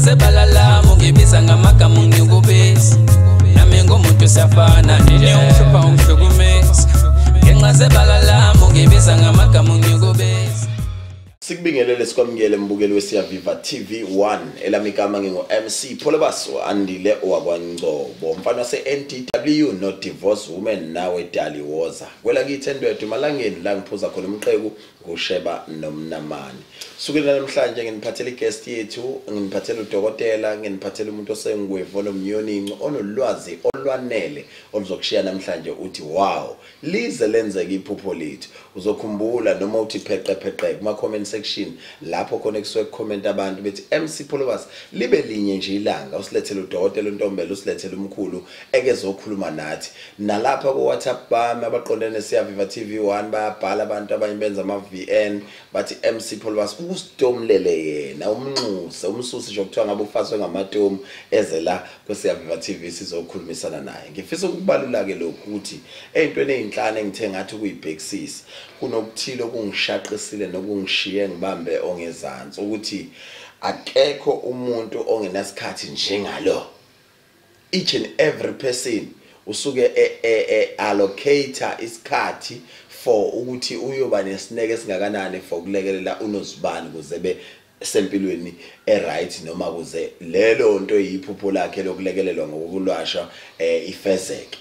Zebalala ungibiza ngamagama ungikubisa nami ngumuntu siyafana nje ungihlupha ungihlukumeza ngenxa zebalala ungibiza ngamagama ungikubisa. Sikubingelele sikwamukele mbukeli weSiyaviva TV 1 elami igama ngingu MC Pholobaso Andile owakwaNgcobo mfana wase NTW no divorce woman nawe Dali Woza kwela kithi eNdwedwe Malangeni la ngiphuza khona umqeku nguSheba nomnamani. Sukela namhlanje nginiphathele iguest yethu, nginiphathele udokotela, nginiphathele umuntu osengwevo nomnyoninco onolwazi olwanele oluzokushiya namhlanje uthi wow, lize lenzeke iphupho lethu. Uzokhumbula noma uthi pheqe pheqe kuma comment section lapho khona kusuke comment abantu bethi MC Pholobaso libe linye nje ilanga usilethele udokotela uNtombela, usilethele umkhulu ekezokhuluma nathi. Nalapha ku WhatsApp bami abaqondene neSiyaviva TV 1 bayabhala abantu abanye benza ama VN bathi MC Pholobaso usitomlele yena umnxuse umsusi nje okuthiwa ngabe ufaswe ngamatomu eze la kweSiyaviva TV sizokhulumisana naye. Ngifisa ukubalula ke lokhu ukuthi eyintweni ezinhlanu engithe ngathi ukuyibhekisisa kunokuthile okungishaqisile nokungishiye ngibambe ongezansi ukuthi akekho umuntu ongenasikhathi njengalo. Each and every person usuke allocator isikhathi for ukuthi uyoba nesineke esingakanani for kulekelela unozibani kuze be sempilweni eright noma kuze lelo nto yiphupho lakhe lokulekelelwa ngokulwasha ifezeke.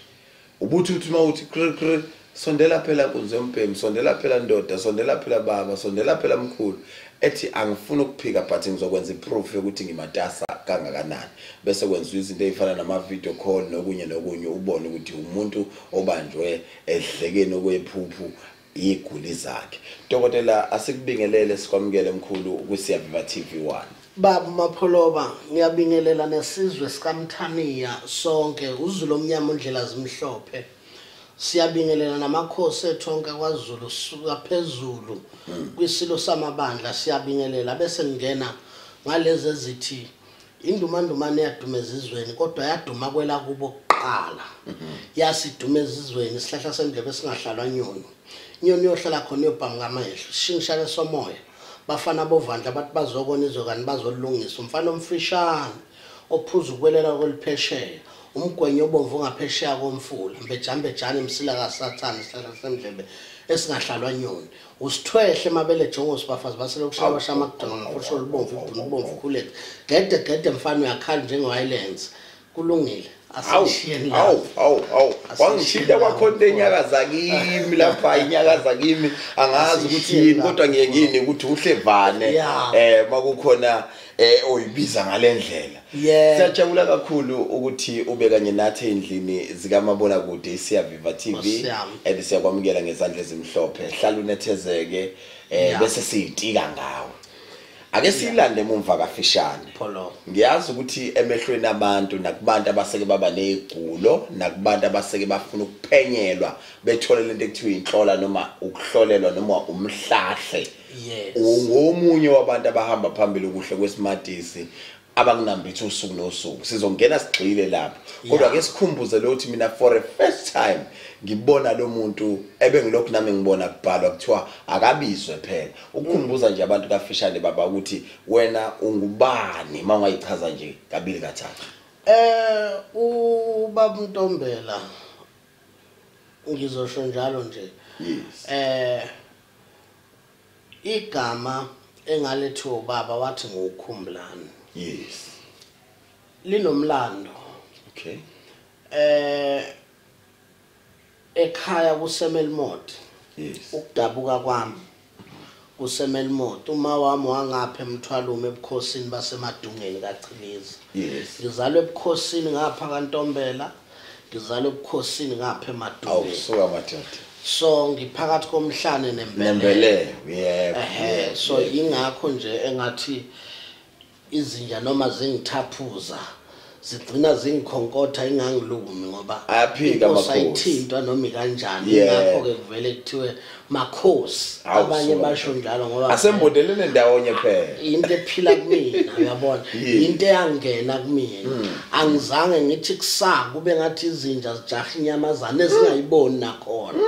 Ubuthi uthi mawuthi kri sondela phela nkunzi yombhemi, sondela phela ndoda, sondela phela baba, sondela phela mkhulu, ethi angifuni ukuphika but ngizokwenza iproof yokuthi ngimatasa kangakanani, bese kwenziwa izinto ezifana nama video call nokunye nokunye ubone ukuthi umuntu obanjwe edlekeni okwephuphu iguli zakhe. Dokotela asikubingelele sikwamukele mkhulu kwiSiyaviva TV 1. Baba Mapholoba, ngiyabingelela nesizwe sikaMthaniya sonke, uZulu omnyama ondlela zimhlophe. Siyabingelela namakhosi ethu onke kwaZulu suka phezulu kwisilo samabandla, siyabingelela bese ngena ngalezi ezithi indumandumane yaduma ezizweni kodwa yaduma kwela kubo kuqala. Yasiduma ezizweni isihlahla sendlebe singahlalwa nyoni. Inyoni yohlala khona yobhamuka amehlo, sishingishane somoya. Bafana bovandla bathi bazokona izwe kanti bazolungisa. Umfana omfishane ophuza ukwelela kweliphesheya, umgwenyo obomvu ngaphesheya komfula, mbejambejane emsila kaSathane isihlahla sendlebe esingahlalwa nyoni. Usithwehle emabele jongosi bafazi baselokushaya basha amadonga ngafosho olubomvu ibhunu ubomvu khuleke. Gede gede mfana uyakhala njengowayilenze. Kulungile. Awu awu wangithinta kwakhona enyakaza kimi lapha, inyakaza kimi angazi ukuthi yini kodwa ngiye ngini ukuthi uhlevane makukhona oyibiza ngalendlela. Siyajabula kakhulu ukuthi ube kanye nathi endlini zikamabona kude iSiyaviva TV and siyakwamukela ngezandla ezimhlophe. Hlala unethezeke bese siyitika ngawe. Ake silande emumva kafishane. Ngiyazi ukuthi emehlweni abantu nakubantu abaseke baba negulo nakubantu abaseke bafuna ukuphenyelwa bethole lento ekuthiwa inhlola noma ukuhlolelwa noma umhlahle. Ungomunye wabantu abahamba phambili kuhle kwesimatisi abakunambitha usuku nosuku. Sizongena sigxile lapho. Kodwa ke sikhumbuze lo ukuthi mina for the first time ngibona lo muntu ebengilokhu nami ngibona kubhalwa kuthiwa akabizwe phela. Ukukhumbuza nje abantu kafishane baba ukuthi wena ungubani mangayichaza nje kabili kathathu. Ubaba Ntombela ngizosho njalo nje. Yes. Igama engalethiwe ubaba wathi nguKhumbulani. Yes. Linomlando. Okay. Ekhaya kuseMelmoth. Yes. Ukudabuka kwami kuseMelmoth. Uma wami wangapha eMthwalume ebukhosini baseMadungeni kaChiliza. Yes. Ngizalwe ebukhosini ngapha kaNtombela, ngizalwe ebukhosini ngapha eMadungeni. Awusuka madoda. So ngiphakathi komhlane nembeleko. Yebo. So ingakho nje engathi izinja noma zingithaphuza zigcina zingikhonkotha ingangilumi ngoba ayaphika amakhosi ayithintwa noma kanjani. Ingakho ke kuvele kuthiwe makhosi, abanye basho njalo ngoba asembondelene ndawonye phela. Into ephila kumina uyabona, into eyangena kumina. Angizange ngithi kusaka kube ngathi izinja zijaha inyamazana ezingayiboni nakhona.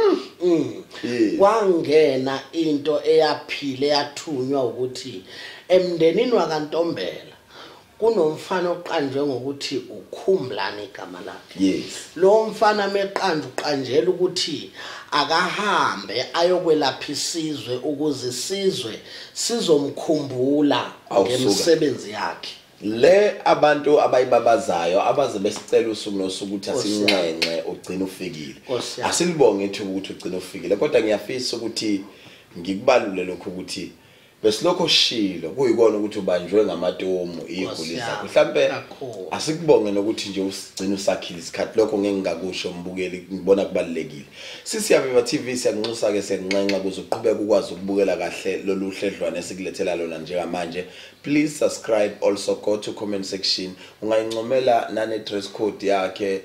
Kwangena into eyaphila eyathunywa ukuthi emndenini wakaNtombela Kunomfana oqanjwe ngokuthi uKhumlani igama lakhe. Yes. Lo mfana meqanjwa uqanjela ukuthi akahambe ayokwelapha isizwe ukuze isizwe sizomkhumbula ngemisebenzi yakhe. Le abantu abayibabazayo abaze besicela usuku nosuku ukuthi asinxenxe ugcina ufikile. Asilibonge ithuba ukuthi ugcina ufikile, kodwa ngiyafisa ukuthi ngikubalule lokho ukuthi besilokho shilo kuyikona ukuthi ubanjwe ngamatomu iguli zakho. Mhlambe asikubonge nokuthi nje usigcina usakhile isikhathi, lokho ngeke ngingakusho mbukeli, ngibona kubalekile. Sisiyaviva TV siyakunxusa ke, siyakunxenxa ukuze uqhubeke ukwazi ukubukela kahle lolu hledlwane esikulethela lona njengamanje. Please subscribe, also go to comment section. Ungayincomela nane dress code yakhe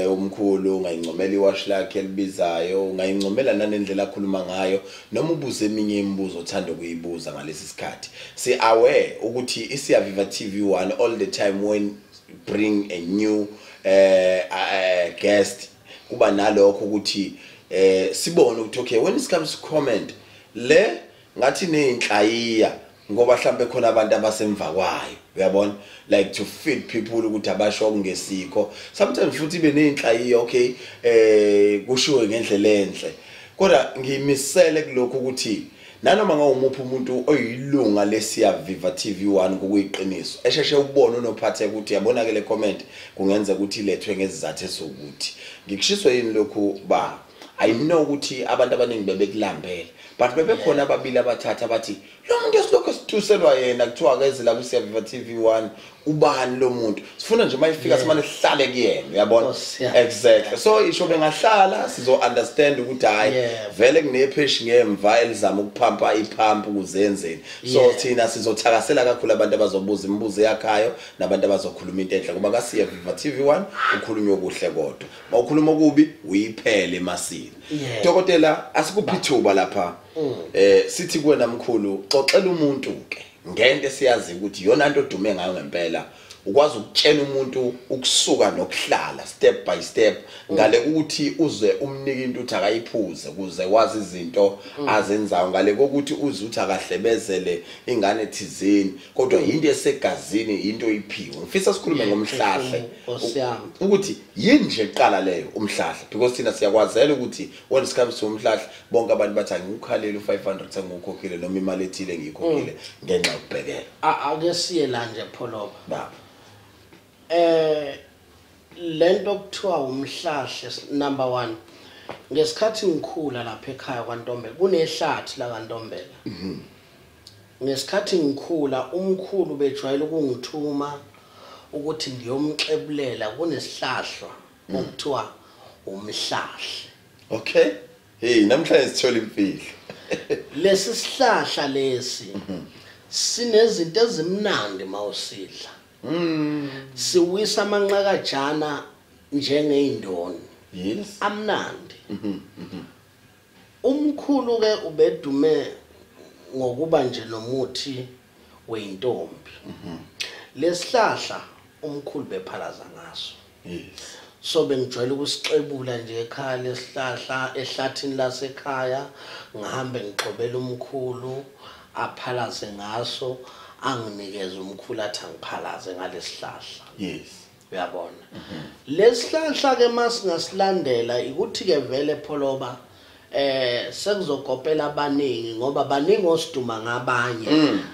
umkhulu, ungayincomela iwash lakhe elibizayo, ungayincomela nanendlela akhuluma ngayo, noma ubuze eminye imibuzo othanda ukuyibuza ngalesi sikhathi. Si aware ukuthi iSiyaviva TV 1 all the time when bring a new guest kuba nalokho ukuthi sibone ukuthi okay, when it comes to comment le ngathi nezinhlayiya ngoba mhlambe khona abantu abasemva kwayo, uyabona, like to feed people ukuthi abasho okungesikho. Sometimes futhi ibe nezinhlayiya, okay, kushiwe ngendlela enhle, kodwa ngiyimisele kulokho ukuthi nanoma ngawumuphi umuntu oyilunga leSiyaviva TV 1 ngokuyiqiniso esheshe ubone unophatheka ukuthi yabona ke le comment kungenza ukuthi ilethwe ngezizathu esokuthi ngikushiswe yini lokhu ba. I know ukuthi abantu abaningi bebekulambele, but bebekhona ababili abathatha abathi lo muntu esilokho sithuselwa yena kuthiwa akeze la kuSiyaviva TV 1, ubani lo muntu, sifuna nje mayifika simane sihlale kuyena, uyabona. Exactly. So isho bengahlala sizo understand ukuthi hayi vele kunepheshi ngemva elizama ukuphampa iphamp ukuzenzeni. So thina sizothakasela kakhulu abantu abazobuza imibuzo yakhayo nabantu abazokhuluma into enhle, ngoba kaSiyaviva TV 1 ukhulunywa kuhle, kodwa mawukhuluma okubi uyiphele emasini. Dokotela, asikuphi ithuba lapha sithi kuwena mkhulu, xoxela umuntu ke ngento esiyazi ukuthi iyona nto odume ngayo ngempela, ukwazi ukutshela umuntu ukusuka nokuhlala step by step ngale ukuthi uze umnike into uthi akayiphuze ukuze wazi izinto azenzayo, ngale kokuthi uze uthi akahlebezele ingane thizeni, kodwa into esegazini, into oyiphiwe. Ngifisa sikhulume ngomhlahle ukuthi yini nje eqala leyo umhlahle, because thina siyakwazela ukuthi when it comes to umhlahle bonke abantu bathi angikukhaleli u500 sengikukhokhile noma imali ethile ngiyikhokhile ngenxa yokubhekela. Ake siye la nje Pholoba. Baba. Lento kuthiwa umhlahle number 1, ngesikhathi ngikhula lapha ekhaya kwaNtombela kunehlathi la kaNtombela. Ngesikhathi ngikhula umkhulu bejwayele ukungithuma ukuthi ngiyomxebulela kunesihlahla okuthiwa umhlahle. Okay. Hey, namhlanje sithola imfihlo. Lesi sihlahla lesi sinezinto ezimnandi mawusidla. Siwisa amanqakajana njengeyindoni. Yes. Amnandi. Umkhulu ke ubedume ngokuba nje nomuthi weintombi. Lesihlahla umkhulu bephalaza ngaso. Yes. So bengijwayele ukusixebula nje ekhaya lesihlahla ehlathini lasekhaya, ngihambe ngixobela umkhulu aphalaze ngaso, anginikeze umkhulu athi angiphalaze ngalesihlahla. Yes. Uyabona. Lesihlahla ke masingasilandela ukuthi ke vele Pholoba sekuzokopela abaningi, ngoba baningi osiduma ngabanye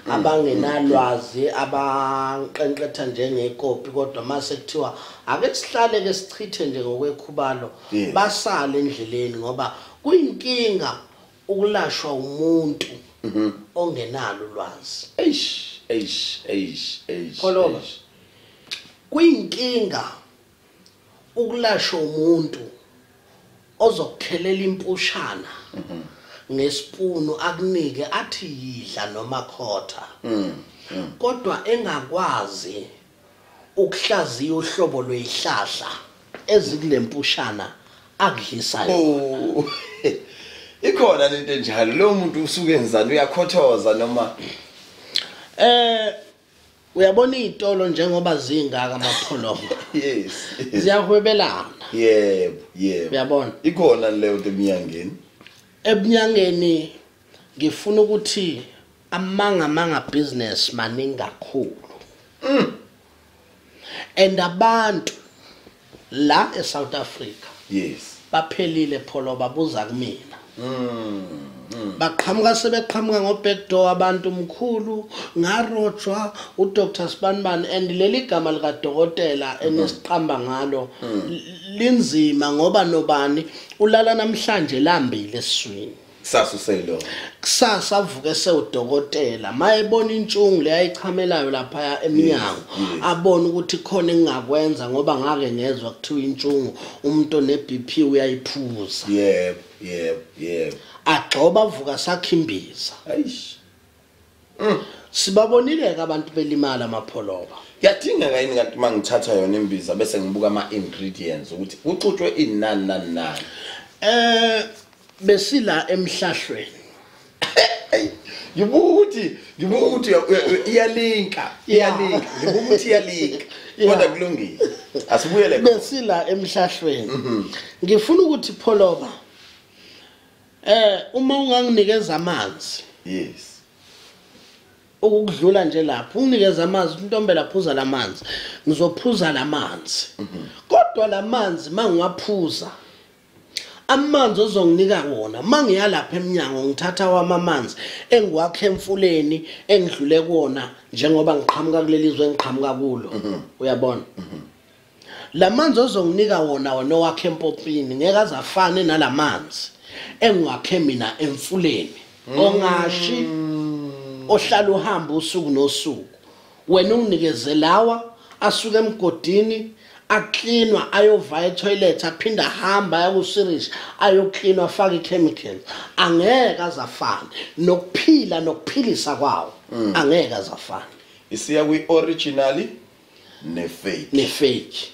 abangenalwazi abanqenqetha njengekopi, kodwa mase kuthiwa ake sihlale ke sichithe nje ngokwekhubalo basale endleleni, ngoba kuyinkinga ukulashwa umuntu ongenalo ulwazi. Eish eish eish eish. Pholoba, kuyinkinga ukulashwa umuntu ozokukhelela impushana ngesipunu akunike athi yidla noma khotha, kodwa engakwazi ukuhlaziya uhlobo lwezihlahla ezikulempushana akudlisayo. Oh, ikhona lento enjalo, lo muntu usuke enzani, uyakhothoza noma uyabona izitolo njengoba zingaka amapholoba. Yes. Ziyahwebelana. Yebo, yebo. Uyabona? Ikhona leyo nto eminyangeni. Ebunyangeni ngifuna ukuthi amanga business maningi kakhulu. And abantu la eSouth Africa, yes, baphelile Pholo, babuza kumina. Baqhamuka sebeqhamuka ngo-back door abantu, mkhulu ngarojwa uDr Sibanibani. And leli gama likadokotela enisiqamba ngalo linzima, ngoba nobani ulala namhlanje lambile esiswini, kusasa useyilo, kusasa avuke sewudokotela. Mayebona intshungu leyayichamelayo lapha eminyango, abone ukuthi khona engingakwenza, ngoba ngake ngezwa kuthiwa intshungu umuntu one-BP uyayiphuza. Yebo, yebo, yebo. Agxoba avuka sakhimbiza. Ayish. Sibabonile-ke abantu belimala amapholoba. Kuyadingeka yini kanti uma ngithatha yona imbiza bese ngibuka ama-ingredients ukuthi kuxutshwe inani nani nani? Besila emhlahlweni. Ngibuka ukuthi iyalinka, iyalinka. Ngibuka ukuthi iyalinka. Kodwa kulungile. Asibuyele. Besila emhlahlweni. Ngifuna ukuthi Pholoba, uma unganginikeza amanzi. Yes. Ukudlula nje lapho unginikeza amanzi, uNtombela phuza lamanzi, ngizophuza lamanzi. Kodwa lamanzi mangiwaphuza, amanzi ozonginika wona mangiya lapha eminyango, ngithatha wami amanzi engiwakhe emfuleni engidlule kuwona, njengoba ngiqhamuka kuleli zwe engiqhamuka kulo. Uyabona? Lamanzi ozonginika wona wena owakhe empompini ngeke azafane nalamanzi engiwakhe mina emfuleni ongashi, ohlala uhamba usuku nosuku. Wena unginikeze lawa asuke emgodini, aklinwa, ayovaya etoilet, aphinda ahamba ayakusirish, ayoklinwa, afake i-chemical. Angeke azafane nokuphila nokuphilisa kwawo, angeke azafane. Isiya kwi-original ne-fake. Ne-fake.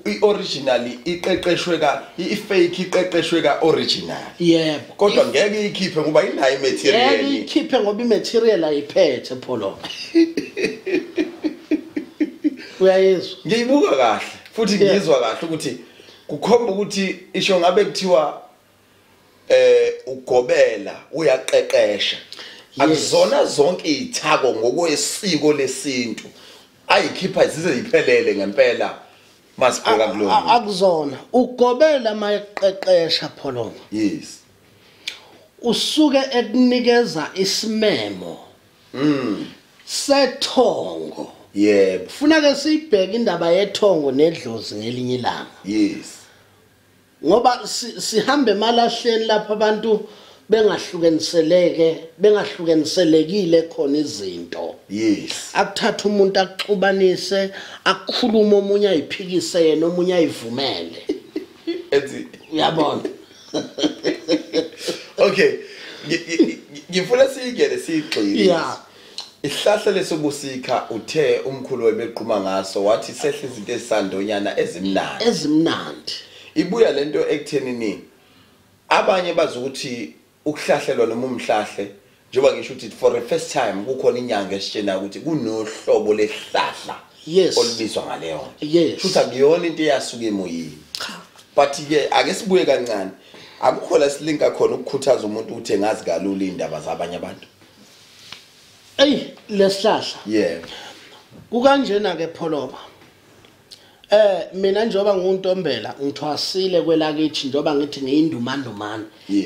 I-original iqeqeshwe ka i-fake iqeqeshwe ka-original. Yebo. Kodwa ngeke iyikhiphe ngoba inayo i-material. Ngeke iyikhiphe ngoba i-material ayiphethe Pholo. Uyayizwa? Ngiyibuka kahle futhi ngiyizwa kahle ukuthi kukhomba ukuthi isho ngabe kuthiwa ugobela uyaqeqesha. Akuzona zonke izithako ngokwesiko lesintu ayikhipha zize ziphelele ngempela masibheka kulo. Akuzona. Ugobela mayeqeqesha Pholo. Yes. Usuke ekunikeza isimemo sethongo. Yebo. Funa ke siyibheke indaba yethongo nedlozi ngelinye ilanga. Yes. Ngoba sihambe emalahleni lapha abantu bengahlukaniseleke, bengahlukaniselekile khona izinto. Yes. Akuthatha umuntu akuxubanise, akukhuluma omunye ayiphikise yena, omunye ayivumele. Ethi uyabona. Okay. Ngifuna siyingene siyigxile. Yeah. Isihlahla lesobusika uthe umkhulu webeqhuma ngaso wathi sehle izinto ezisandonyana ezimnandi. Ezimnandi. Ibuya lento ekutheni ni abanye bazi ukuthi ukuhlahlelwa noma umhlahle, njengoba ngisho ukuthi for the first time kukhona inyanga esitshena ukuthi kunohlobo lesihlahla olubizwa ngaleyo. Yes. Futhi akuyona into eyasuka emoyeni. Cha. But ke ake sibuye kancane. Akukho la silinka khona ukukhuthaza umuntu ukuthi engazi kalula indaba zabanye abantu. Ey, lesihlahla. Yeah. Kukanjena ke Pholoba. Mina njengoba nginguNtombela ngithwasile kwelakithi, njengoba ngithi ngiyindumandumane.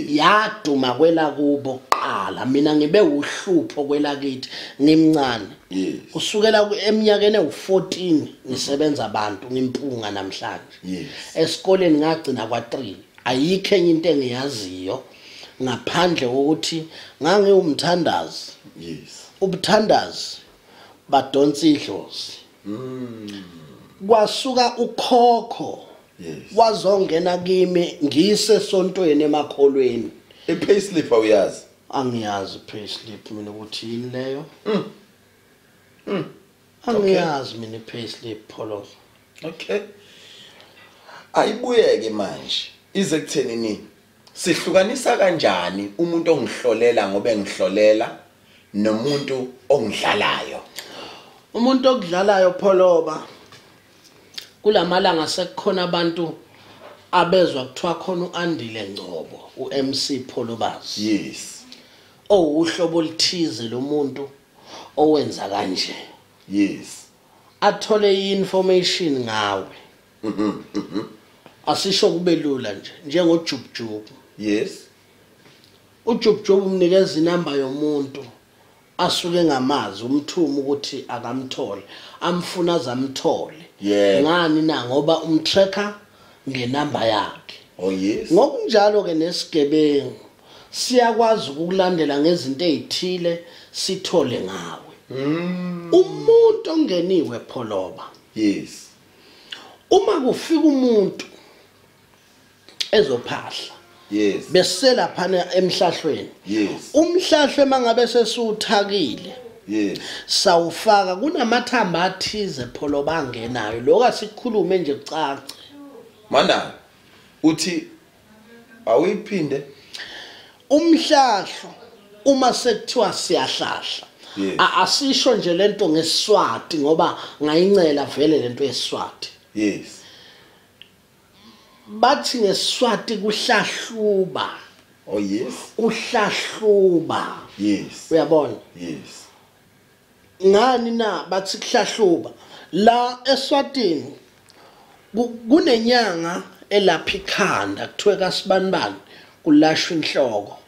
Yaduma kwelakubo kuqala, mina ngibe uhlupho kwelakithi ngimncane. Kusukela eminyakeni ewu14 ngisebenza abantu, ngimpunga namhlanje. Esikoleni ngagcina kwa3. Ayikho enye into engiyaziyo ngaphandle kokuthi ngangiwumthandazi. Yes. Ubuthandazi badonsa idlozi. Kwasuka ukhokho. Yes. Wazongena kimi ngise sontweni emakholweni. I-payslip awuyazi? Angiyazi i-payslip mina ukuthi yini leyo. Angiyazi mina i-payslip Pholo. Okay. Ayibuyeke manje ize kutheni ni sihlukanisa kanjani umuntu ongihlolela ngoba engihlolela nomuntu ongidlalayo? Umuntu okudlalayo Pholoba, kulamalanga sekukhona abantu abezwa kuthiwa khona uAndile Ngcobo, uMC Pholobazi. Yes. Owuhlobo oluthize lomuntu owenza kanje. Yes. Athole i-information ngawe. Asisho kube lula nje njengoJubjubu. Yes. uJubjubu umnikeza inamba yomuntu asuke ngamazi, umthuma ukuthi akamthole, amfuna azamthole. Ngani na? Ngoba umtracker ngenamba yakhe. Oh yes. Ngokunjalo ke nesigebengu siyakwazi ukukulandela ngezinto ezithile sithole ngawe. Umuntu ongeniwe Pholoba. Yes. Uma kufika umuntu ezophahla. Yes. Bese lapha emhlahlweni. Yes. Umhlahlwe mangabe sesiwuthakile. Yes. Sawufaka kunamathamba athize Pholoba angenayo. Lokho asikhulume nje kucace. Mana uthi awuyiphinde umhlahlo uma sekuthiwa siyahlahla. Yes. Asisho nje lento ngeSwati ngoba ngayincela vele lento yeSwati. Yes. Bathi ngeSwati kuhlahluba. Oh yes. Uhlahluba. Yes. Uyabona? Yes. Ngani na bathi kuhlahluba? La eSwatini kunenyanga elapha ikhanda kuthiwe kaSibanibani kulashwa inhloko.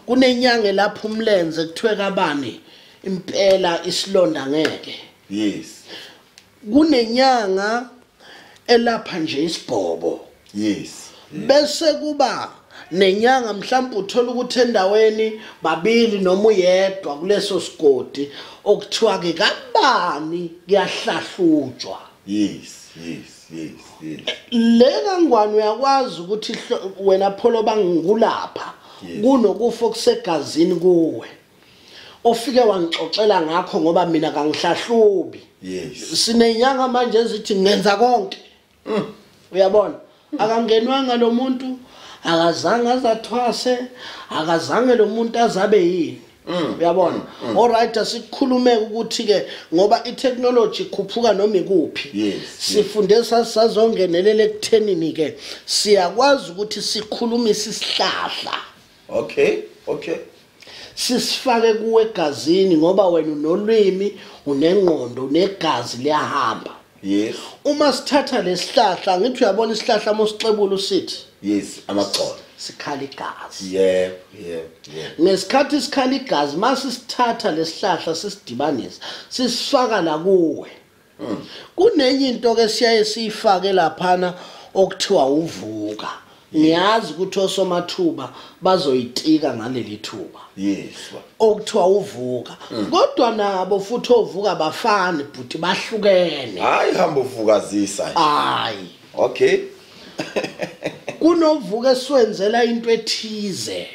Kunenyanga elapha umlenze kuthiwe kabani impela isilonda ngeke. Yes. Kunenyanga elapha nje isibhobo. Yes. Bese kuba nenyanga mhlawumbe uthola ukuthi endaweni babili noma uyedwa kuleso sigodi okuthiwa ke kabani kuyahlahlutshwa. Yes, yes, yes, yes. Le kangwane uyakwazi ukuthi wena Pholoba ngulapha kunokufa okusegazini kuwe ofike wangixoxela ngakho ngoba mina kangihlahlubi. Yes. Sinenyanga manje ezithi ngenza konke. Uyabona? Akangenwanga lo muntu, akazange azathwase, akazange lo muntu azabe yini. Uyabona? Alright, asikhulume ukuthi ke ngoba itechnology ikhuphuka noma ikuphi. Yes. Sifunde sasazongenelela ekuthenini ke siyakwazi ukuthi sikhulumise isihlahla. Okay, okay. Sisifake kuwe egazini ngoba wena unolwimi, unengqondo, unegazi liyahamba. Yes. Uma sithatha lesihlahla ngithi uyabona isihlahla mosixebula usithi. Yes, amaxolo. Sikhala igazi. Yeah, yeah, yeah. Ngesikhathi sikhala igazi mase sithatha lesihlahla sisidibanisa, sisifaka la kuwe. Kunenye into ke siyaye siyifake laphana okuthiwa uvuka. Ngiyazi ukuthi osomathuba bazoyitika ngaleli thuba. Yes. Okuthiwa uvuka. Kodwa nabo futhi ovuka bafani but bahlukene. Hayi hamba uvukazisa nje. Hayi. Okay. Kunovuka eswenzela into ethize.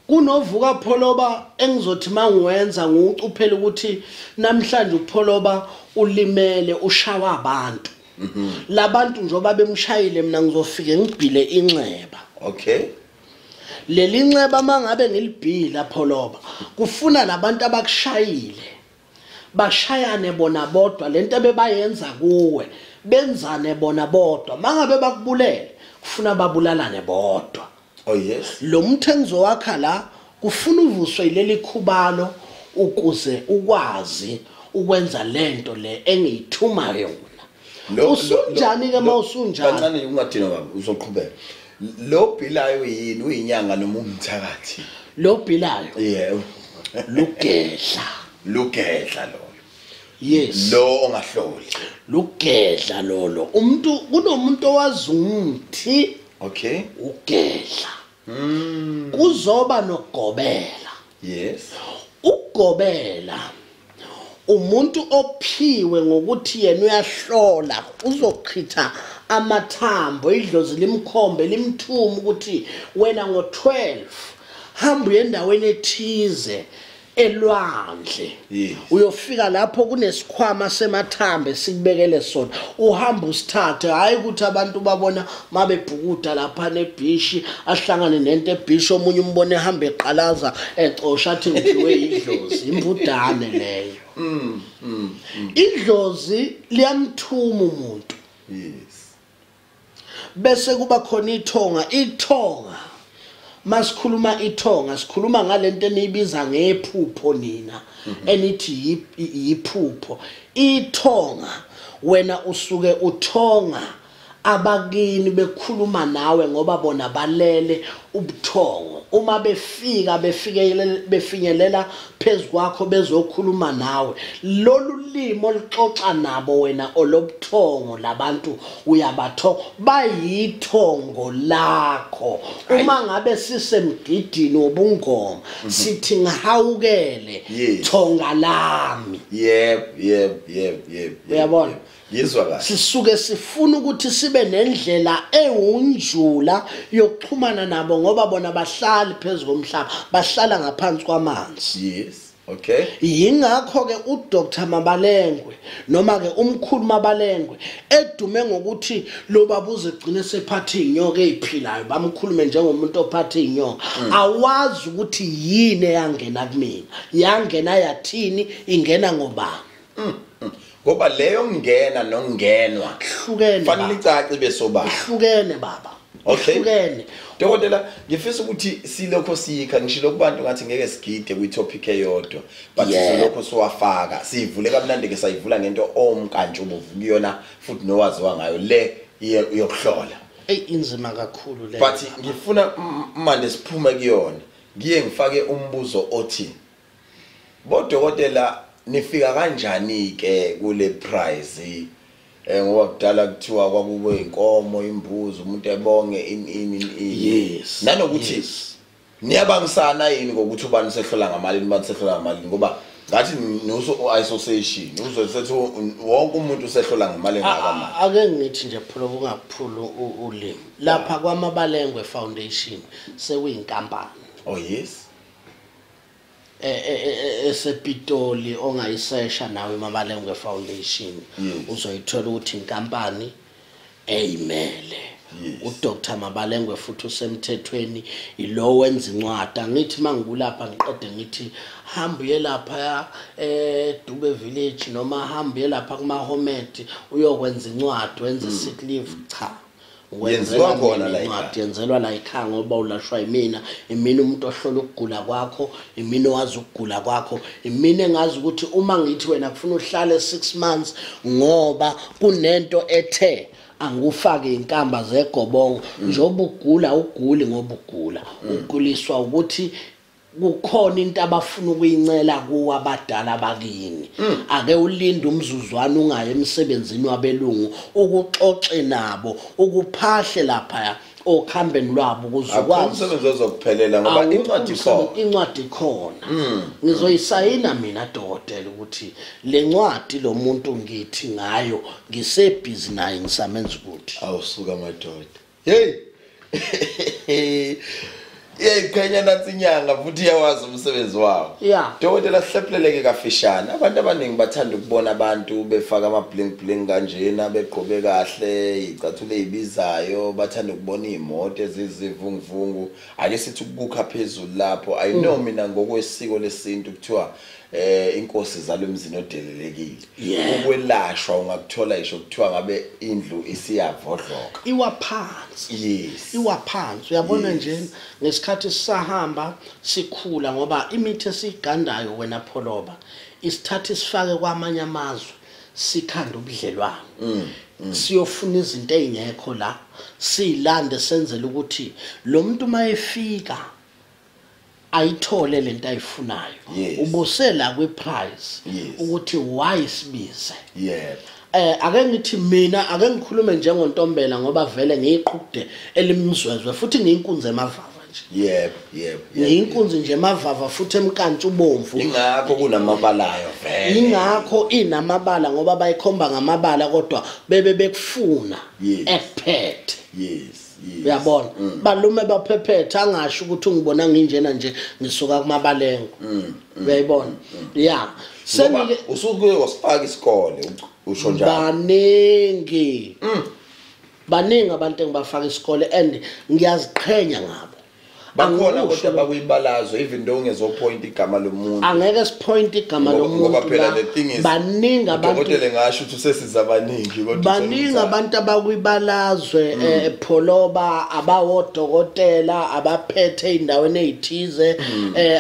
Kunovuka Pholoba engizothi mangiwenza ngiucuphela ukuthi namhlanje uPholoba ulimele ushawa abantu. Labantu njoba bemshayile mina ngizofike ngibhile inxeba. Okay. Leli nxeba mangabe ngilibhila Pholoba kufuna labantu abakushayile bashayane bona bodwa lento abebayenza kuwe benzane bona bodwa mangabe bakubulele kufuna babulalane bodwa. Oh yes. Lo mthenzo wakha la kufuna uvuswe ileli khubalo ukuze ukwazi ukwenza lento le engiyithuma yona. Usunjani ke mawusunjani? Kancane ungadinwa baba uzoqhubeka. Lo bhilayo yini uyinyanga noma umthakathi? Lo bhilayo? Yebo. Lugedla. Lugedla lolo. Yes. Lo ongahloli. Lugedla lolo. Umuntu kunomuntu owazi umuthi. Okay. Ugedla. Kuzoba nogobela. Yes. Ugobela umuntu ophiwe ngokuthi yena uyahlola uzochitha amathambo idlozi limkhombe limthuma ukuthi wena ngo12 hamba uye endaweni ethize elwandle. Yes. Uyofika lapho kunesikhwama semathambo sikubekele sona uhamba usithathe. Hayi ukuthi abantu babona mabebhukuda lapha nebhishi ahlangane nento ebhishi omunye umbone ehamba eqalaza ecosha athi ngiphiwe idlozi. Imbudane leyo. Idlozi liyamthuma umuntu. Yes. Bese kuba khona ithonga. Ithonga Masikhuluma ithonga sikhuluma ngalento eniyibiza ngephupho nina, enithi yiphupho. Ithonga wena usuke uthonga abakini bekhuluma nawe ngoba bona balele ubuthongo. Uma befika befinyelela phezu kwakho bezokhuluma nawe, lolu limi oluxoxa nabo wena olobuthongo labantu uyabatho bayithongo lakho. Uma ngabe sisemgidini wobungoma sithi ngihawukele thonga lami. Yep yep yep yep. Uyabona? Yizwa kahle. Sisuke sifuna ukuthi sibe nendlela ewunjula yokuxhumana nabo ngoba bona bahlali phezu komhlaba, bahlala ngaphansi kwamanzi. Yes. Okay. Yingakho ke uDr Mabalengwe noma ke umkhulu Mabalengwe edume ngokuthi lo babuze egcine sephathe inyoka eziphilayo, bamkhulume njengomuntu ophathe inyoka. Awazi ukuthi yini eyangena kumina, yangena yathini, ingena ngobani. Ngoba leyo ngena nongenwa hlukene, fanele icace besobala. Hlukene baba. Okay. Hlukene. Dokotela, ngifisa ukuthi silokho siyikha ngishilo kubantu ngathi ngeke sigide kwi-topic eyodwa, but sizolokho siwafaka sivule kamnandi ke, sayivula ngento omkantshubovu kuyona futhi nowaziwa ngayo le yokuhlola. Ey, inzima kakhulu le. But ngifuna manje siphume kuyona, ngiye ngifake umbuzo othi bodokotela nifika kanjani ke kule price? Ngoba kudala kuthiwa kwakube inkomo, imbuzi, umuntu ebonge ini. Yes. Nanokuthi niyabangisana yini ngokuthi ubani sehlola ngamali, ubani sehlola ngamali, ngoba ngathi nuso association uzosethi wonke umuntu usehlola ngemali engakamali. Ake ngithi nje phela ungaphula ulimi. Lapha kwaMabalengwe Foundation sekuyinkampani. Oh yes. esePitoli ongayisesha nawe Mabalengwe Foundation uzoyithola ukuthi inkampani eyimele. uDr Mabalengwe futhi usemthethweni, ilo wenza incwadi. Angithi mangikulapha ngiqede ngithi hamba uye lapha eDube Village noma hamba uye lapha kumaHomed uyokwenza incwadi, wenze sick leave. Cha, yenziwa khona la incwadi, yenzelwa la ekhaya ngoba ulashwa yimina. Imina umuntu ohlola ukugula kwakho, imina owazi ukugula kwakho, imina engazi ukuthi uma ngithi wena kufuna uhlale 6 months ngoba kunento ethe angufake inkamba zegobongo. Njengoba ugula uguli ngoba ugula, uguliswa ukuthi kukhona into abafuna ukuyincela kuwa abadala bakini. Ake ulinde umzuzwana ungaye emsebenzini wabelungu ukuxoxe nabo, ukuphahle lapha okhambeni lwabo ukuze ukwazi umsebenzi ozokuphelela ngoba incwadi ikhona. Incwadi ikhona. Ngizoyisayina mina dokotela ukuthi le ncwadi lo muntu ngithi ngayo ngisebhizi naye ngisamenza ukuthi. Awusuka madoda. Hey. Iyayiqhenya nansi inyanga futhi iyawazi umsebenzi wawo. Dokotela, sihlephuleleke kafishane. Abantu abaningi bathanda ukubona abantu befaka ama bling bling kanjena, begqoke kahle, icathulo ezibizayo, bathanda ukubona imoto ezizivunguvungu. Ake sithi ukukha phezulu lapho. I know mina ngokwesiko lesintu kuthiwa inkosi zalomzini odelelekile. Ukwelashwa ungakuthola isho kuthiwa ngabe indlu isiyavodloka. Iwa phansi. Yes. Iwa phansi. Uyabona nje ngesikhathi sisahamba sikhula ngoba imithi esigandayo wena Pholoba isithatha isifake kwamanye amazwe sikhanda ubudlelwano. Siyofuna izinto ezingekho la silande senzele ukuthi lo muntu mayefika ayithole lento ayifunayo. Ubusela kwiprice ukuthi why sibize. Yebo. Ake ngithi mina ake ngikhulume njengoNtombela ngoba vele ngiyiqhude elimzwezwe futhi ngiyinkunzi emavava nje. Yebo, yebo. Ngiyinkunzi nje emavava futhi emkantsha ubomvu. Ingakho kunamabalayo vele. Ingakho inamabala ngoba bayikhomba ngamabala kodwa bebe bekufuna ekuphethe. Yes. Uyabona? Balume baphephetha angasho ukuthi ungibona nginjena nje ngisuka kuMabalengwe. Uyayibona? Yeah. Senike usuke wasifaka isikole usho njalo. Baningi. Baningi abantu engibafaka isikole and ngiyaziqhenya ngabo. Bakhona kodwa bakuyibalazwe even though ungezopoint igama lomuntu. Angeke sipoint igama lomuntu ngoba phela the thing is baningi abantu, dokotela ngasho ukuthi usesiza abaningi kodwa baningi abantu abakuyibalazwe ePholoba, abawodokotela abaphethe indaweni ezithize,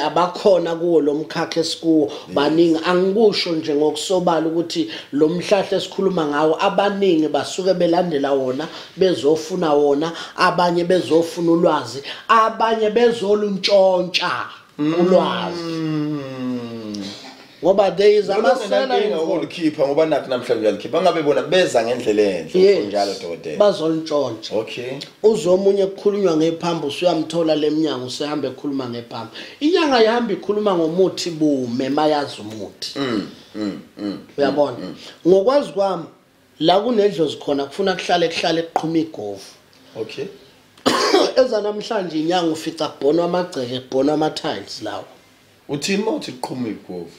abakhona kuwo lo mkhakha esikuwo baningi. Angikusho nje ngokusobala ukuthi lo mhlahla esikhuluma ngawo abaningi basuke belandela wona, bezofuna wona, abanye bezofuna ulwazi, abanye bezoluntshontsha ulwazi. Ngoba there is amasela ukulikhipha ngoba nathi namhlanje uyalikhipha ngabe bona beza ngendlela enhle njalo dokotela bazoluntshontsha. Okay, uzomunye kukhulunywa ngephambo usuyamthola leminyango usehamba ekhuluma ngephambo. Inyanga ihamba ikhuluma ngomuthi bume mayazi umuthi. Uyabona, ngokwazi kwami la kunedlozi khona kufuna kuhlale kuhlale kuqhuma igovu. Okay, eza namhlanje inyanga ufica kubhonwa amagceke, kubhonwa ama-tiles lawo. Uthini uma uthi kuqhuma igovu?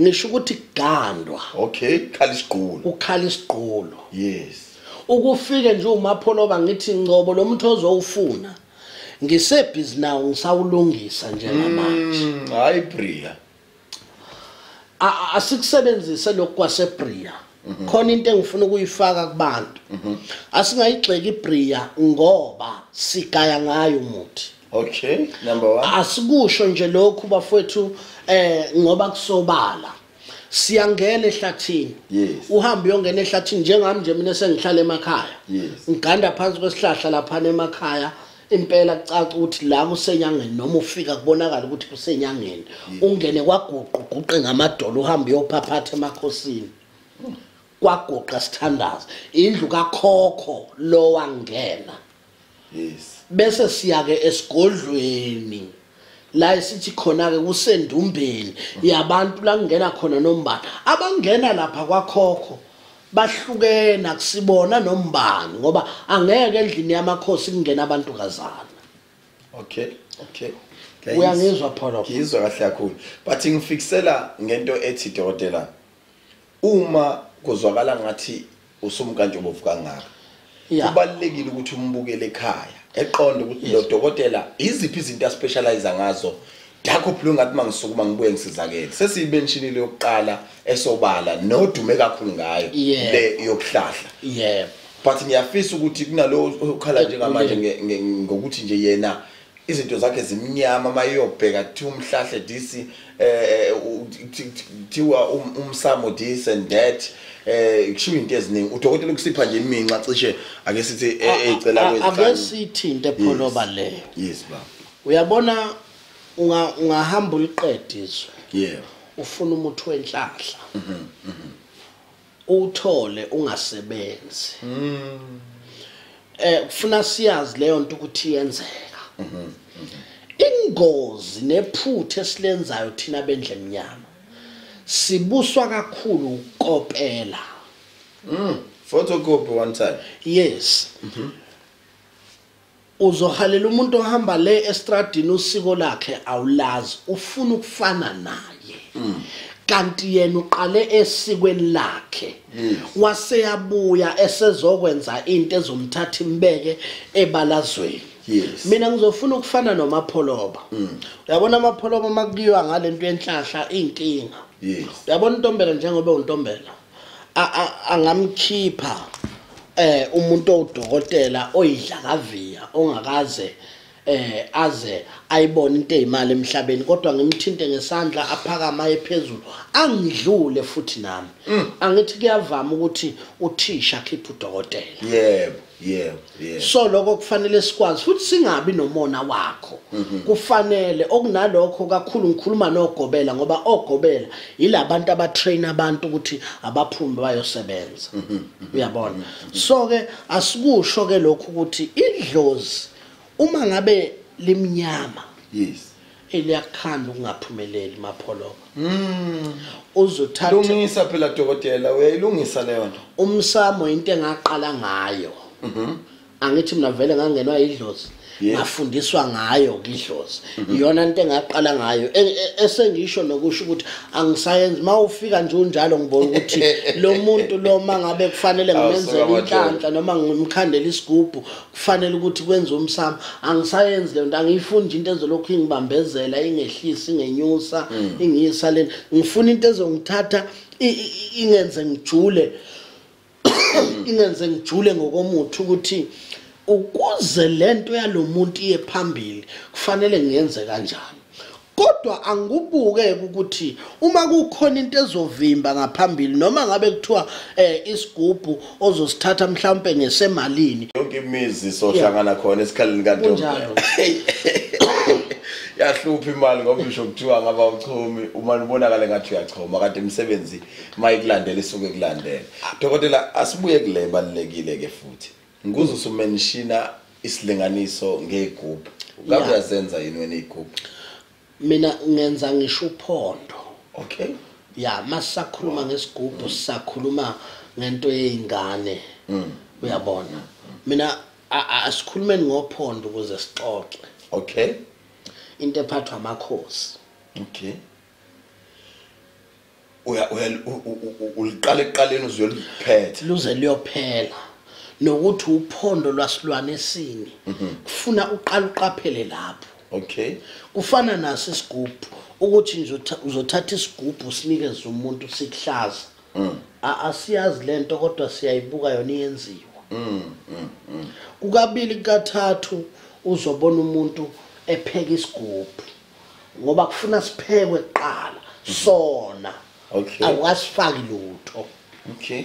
Ngisho ukuthi kugandwa. Okay, kukhala isiqhulo. Kukhala isiqhulo. Yes. Ukufike nje uMapholoba ngithi Ngcobo lo muntu ozowufuna ngisebhizi nawo ngisawulungisa njengamanje. Hayi Bria. Asikusebenzise lokhu kwaseBria. Khona into engifuna ukuyifaka kubantu. Asingayigxeki iBria ngoba sigaya ngayo umuthi. Okay, number 1. Asikusho nje lokhu bafowethu ngoba kusobala. Siyangena ehlathini. Yes. Uhambe uyongena ehlathini njengami nje mina sengihlala emakhaya. Yes. Ngiganda phansi kwesihlahla lapha emakhaya. Impela kucaca ukuthi la kusenyangeni noma ufika kubonakala ukuthi kusenyangeni. Ungene kwaguqu guqe ngamadolo uhambe uyophaphatha emakhosini. Kwaguqa sithandaza indlu kakhokho lo wangena. Yes. Bese siya ke esigodlweni la esithi khona ke kusendumbeni yabantu la kungena khona nombani. Abangena lapha kwakhokho bahlukena kusibona nombani ngoba angeke endlini yamakhosi kungena abantu kazana. Okay, okay. Uyangizwa Pholo? Ngizwa kahle kakhulu. But ngifikisela ngento ethi dokotela uma kuzwakala ngathi usumkantshobovu kangaka, kubalulekile ukuthi umbukele ekhaya eqonde ukuthi lo dokotela iziphi izinto aspecialize ngazo. Dakho blue ngathi mangisukuma ngibuye ngisizakele. Sesiyimentionile yokuqala esobala nodume kakhulu ngayo le yokuhlahla. Yebo. But ngiyafisa ukuthi kunalo okhala njengamanje ngokuthi nje yena izinto zakhe zimnyama mayiyobheka kuthiwa umhlahle this kuthiwa umsamo this and that, kushiwo into eziningi. Udokotela ukusipha nje iminxa cishe ake sithi ecela kwezihlanu. Ake sithi into epholoba leyo. Yes baba. Uyabona ungahamba uliqede izwe. Yebo. Ufuna umuthi wenhlahla. Uthole ungasebenzi. Kufuna siyazi leyo nto ukuthi iyenzeka. Ingozi nephutha esilenzayo thina bendle emnyama sibuswa kakhulu ukopela. Photocopy one time. Yes. Uzohalela umuntu ohamba le estradini usiko lakhe awulazi, ufuna ukufana naye. Kanti yena uqale esikweni lakhe. Waseyabuya esezokwenza into ezomthatha imbeke ebalazweni. Yes. Mina ngizofuna ukufana noMapholoba. Uyabona amapholoba makuyiwa ngalento yenhlahla inkinga. Yes. Uyabona uNtombela njengoba uNtombela angamkhipha umuntu owudokotela oyidlakaviya ongakaze aze ayibone into eyimali emhlabeni, kodwa ngimthinte ngesandla aphakama ephezulu angidlule futhi nami. Angithi kuyavama ukuthi uthisha akhiphe udokotela. Yebo, yebo, yebo. So lokho kufanele sikwazi futhi singabi nomona wakho. Kufanele okunalokho kakhulu ngikhuluma nogobela ngoba ogobela yilabantu abatrain abantu ukuthi abaphume bayosebenza. Uyabona? So ke asikusho ke lokhu ukuthi idlozi uma ngabe limnyama, yes, eliyakhanda ukungaphumeleli Mapholoba. Uzothatha lungisa phela dokotela, uyayilungisa leyo nto. Umsamo into engaqala ngayo. Angithi mina vele ngangenwa idlozi. Ngafundiswa ngayo idlozi. Iyona into engaqala ngayo esengisho nokusho ukuthi angisayenzi. Mawufika nje unjalo ngibona ukuthi lo muntu lo mangabe kufanele ngimenzele inhlanhla noma ngimkhandele isigubhu kufanele ukuthi kwenze umsamo, angisayenzi le nto. Angiyifundi into ezolokhu ingibambezela, ingehlisa, ingenyusa, ingiyisa lena. Ngifuna into ezongithatha ingenze ngijule, ingenze ngijule ngokomuthi ukuthi ukuze lento yalomuntu iye phambili kufanele ngiyenze kanjani. Kodwa angikubuke ukuthi uma kukhona into ezovimba ngaphambili, noma ngabe kuthiwa isigubhu ozosithatha mhlawumbe ngesemalini, yonke imizi sohlangana khona esikhaleni kantombi yahlupha imali ngoba usho kuthiwa ngaba uchomi uma ubonakala ngathi uyachoma kanti imisebenzi mayikulandela isuke kulandela. Dokotela, asibuye kule balekile ke futhi ngikuze usumenshina isilinganiso ngegubhu. Ngabe uyazenza yini wena igubhu? Mina ngenza ngisho uphondo. Okay. Ya, masakhuluma ngesigubhu sisakhuluma ngento yeingane. Uyabona. Mina asikhulumeni ngophondo ukuze sixoxe. Okay. Into ephathwa amakhosi. Okay. Uya uliqala eqaleni uzuyoliphetha. Luze liyophela. Nokuthi uphondo lwasilwane esini kufuna uqala uqaphele lapho. Okay. Kufana naso isigubhu ukuthi nje uzothatha isigubhu sinikeze umuntu sikuhlaza. Asiyazi lento kodwa siyayibuka yona iyenziwa. Kukabili kathathu uzobona umuntu epheka isigubhu ngoba kufuna siphekwe kuqala sona. Okay. Awasifaki lutho. Okay.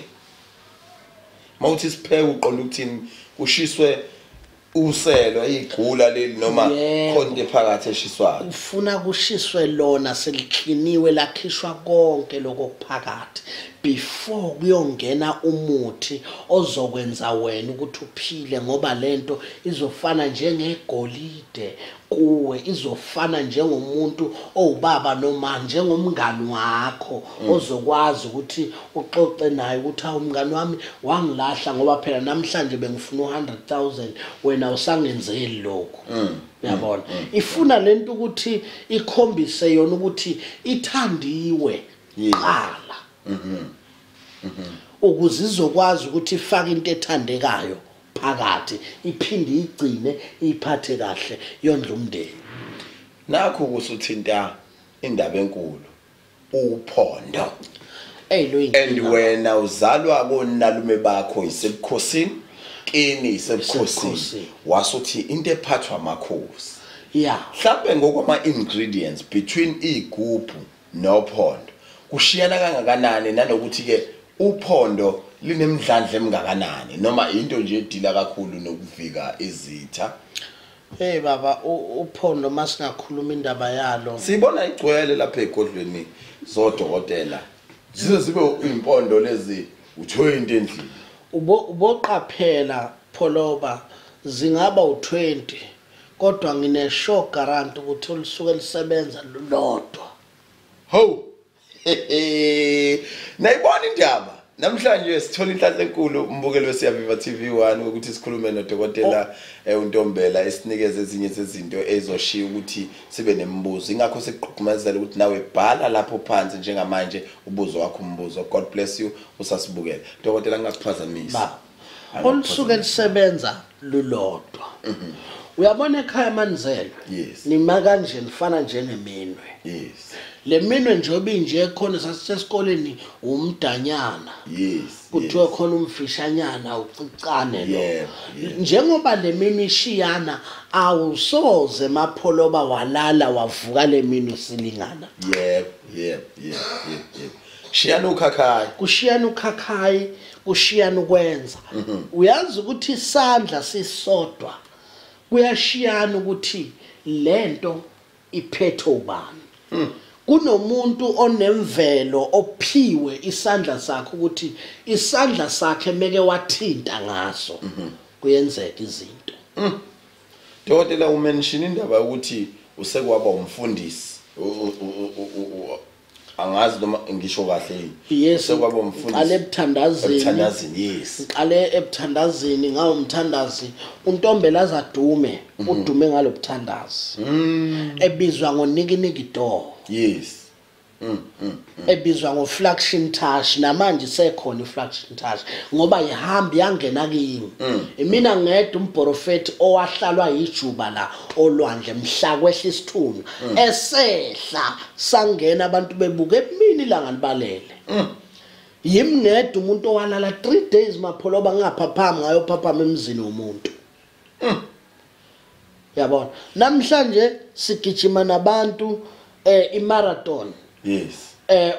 Mawuthi sipheke uqonda ukuthini? Kushiswe uselo igula leli noma khona ephakathi eshiswayo? Ufuna kushiswe lona selikliniwe lakhishwa konke lokho kuphakathi before kuyongena umuthi ozokwenza wena ukuthi uphile, ngoba lento izofana njengegolide kuwe, izofana njengomuntu owubaba noma njengomngani wakho ozokwazi ukuthi uxoxe naye ukuthi awu mngani wami wangilahla ngoba phela namhlanje bengifuna 100,000 wena usangenzeli lokho. Uyabona? Ifuna lento ukuthi ikhombise yona ukuthi ithandiwe qala. Ukuze izokwazi ukuthi ifake into ethandekayo phakathi, iphinde igcine iphathe kahle yondla umndeni. Nakho kusuthinta indaba enkulu uphondo. And wena uzalwa konalume bakho isebukhosini, kini isebukhosini, wasuthi into ephathwa amakhosi. Yeah. Mhlawumbe ngokwama ingredients between igubhu nophondo kushiyana kangakanani, nanokuthi ke uphondo linemdlandla emngakanani noma into nje edila kakhulu nokuvika izitha? Hey baba, uphondo masingakhuluma indaba yalo sibona igcwele lapha egodlweni zodokotela, zize zibe impondo lezi u20 endlini. Uboqaphela Pholoba zingaba u20 kodwa ngine sure guarantee ukuthi olusuke lisebenza lodwa. Ho. Nayibona indaba namhlanje sithola inhlanhla enkulu umbukeli weSiyaviva TV1 ukuthi sikhulume nodokotela uNtombela esinikeze ezinye zezinto ezoshiya ukuthi sibe nemibuzo. Ingakho sikuqhumazela ukuthi nawe bhala lapho phansi njengamanje ubuzo wakho umbuzo. God bless you usasibukela. Dokotela, ngingakuphazamisi. Olusuke lisebenza lulodwa. Uyabona ekhaya manzelo. Yes. Nima kanje nifana njengeminwe. Yes. Le minwe njengoba inje khona sasesikoleni umdanyana. Yes. Kuthiwa khona umfishanyana ucicane lo. Yeah. Njengoba le minwe ishiyana awusoze Mapholoba walala wavuka le minwe silingana. Yep. Shiyana ukhakhayi. Kushiyana ukhakhayi, kushiyana ukwenza. Uyazi ukuthi isandla sisodwa kuyashiyana ukuthi lento iphethe ubani. Kunomuntu onemvelo ophiwe isandla sakhe ukuthi isandla sakhe meke wathinta ngaso kuyenzeka izinto. Dokotela, umention indaba ukuthi usekwaba umfundisi. Angazi noma ngisho kahle yini. Yes, sekwaba umfundisi. Ngiqale ebuthandazini. Ebuthandazini, yes. Ngiqale ebuthandazini ngawo umthandazi uNtombela azadume, udume ngalobuthandazi. Ebizwa ngonikiniki door. Yes. Ebizwa ngo-Fluxion Touch, namanje sekhona i-Fluxion Touch ngoba ihambi yangena kimi. Imina ngedwa umprofeti owahlalwa yijuba la olwandle mhla kwehla isithunywa esehla sangena abantu bebuke emini ilanga libalele. Yimi ngedwa umuntu owalala 3 days Mapholoba ngingaphaphami ngayophaphama emzini womuntu. Yabona namhlanje sigijima nabantu i-marathon. Yes.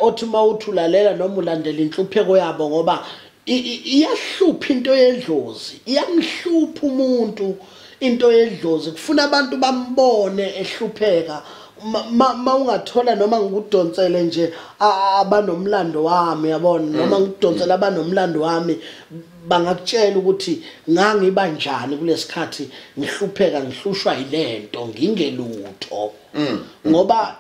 Othi mawuthi ulalela noma ulandela inhlupheko yabo ngoba iyahlupha into yedlozi, iyamhlupha umuntu into yedlozi, kufuna abantu bambone ehlupheka. Ma ungathola noma ngikudonsele nje abanomlando wami, yabona, noma ngikudonsele abanomlando wami bangakutshela ukuthi ngangiba njani kulesikhathi ngihlupheka ngihlushwa yilento ngingelutho. Ngoba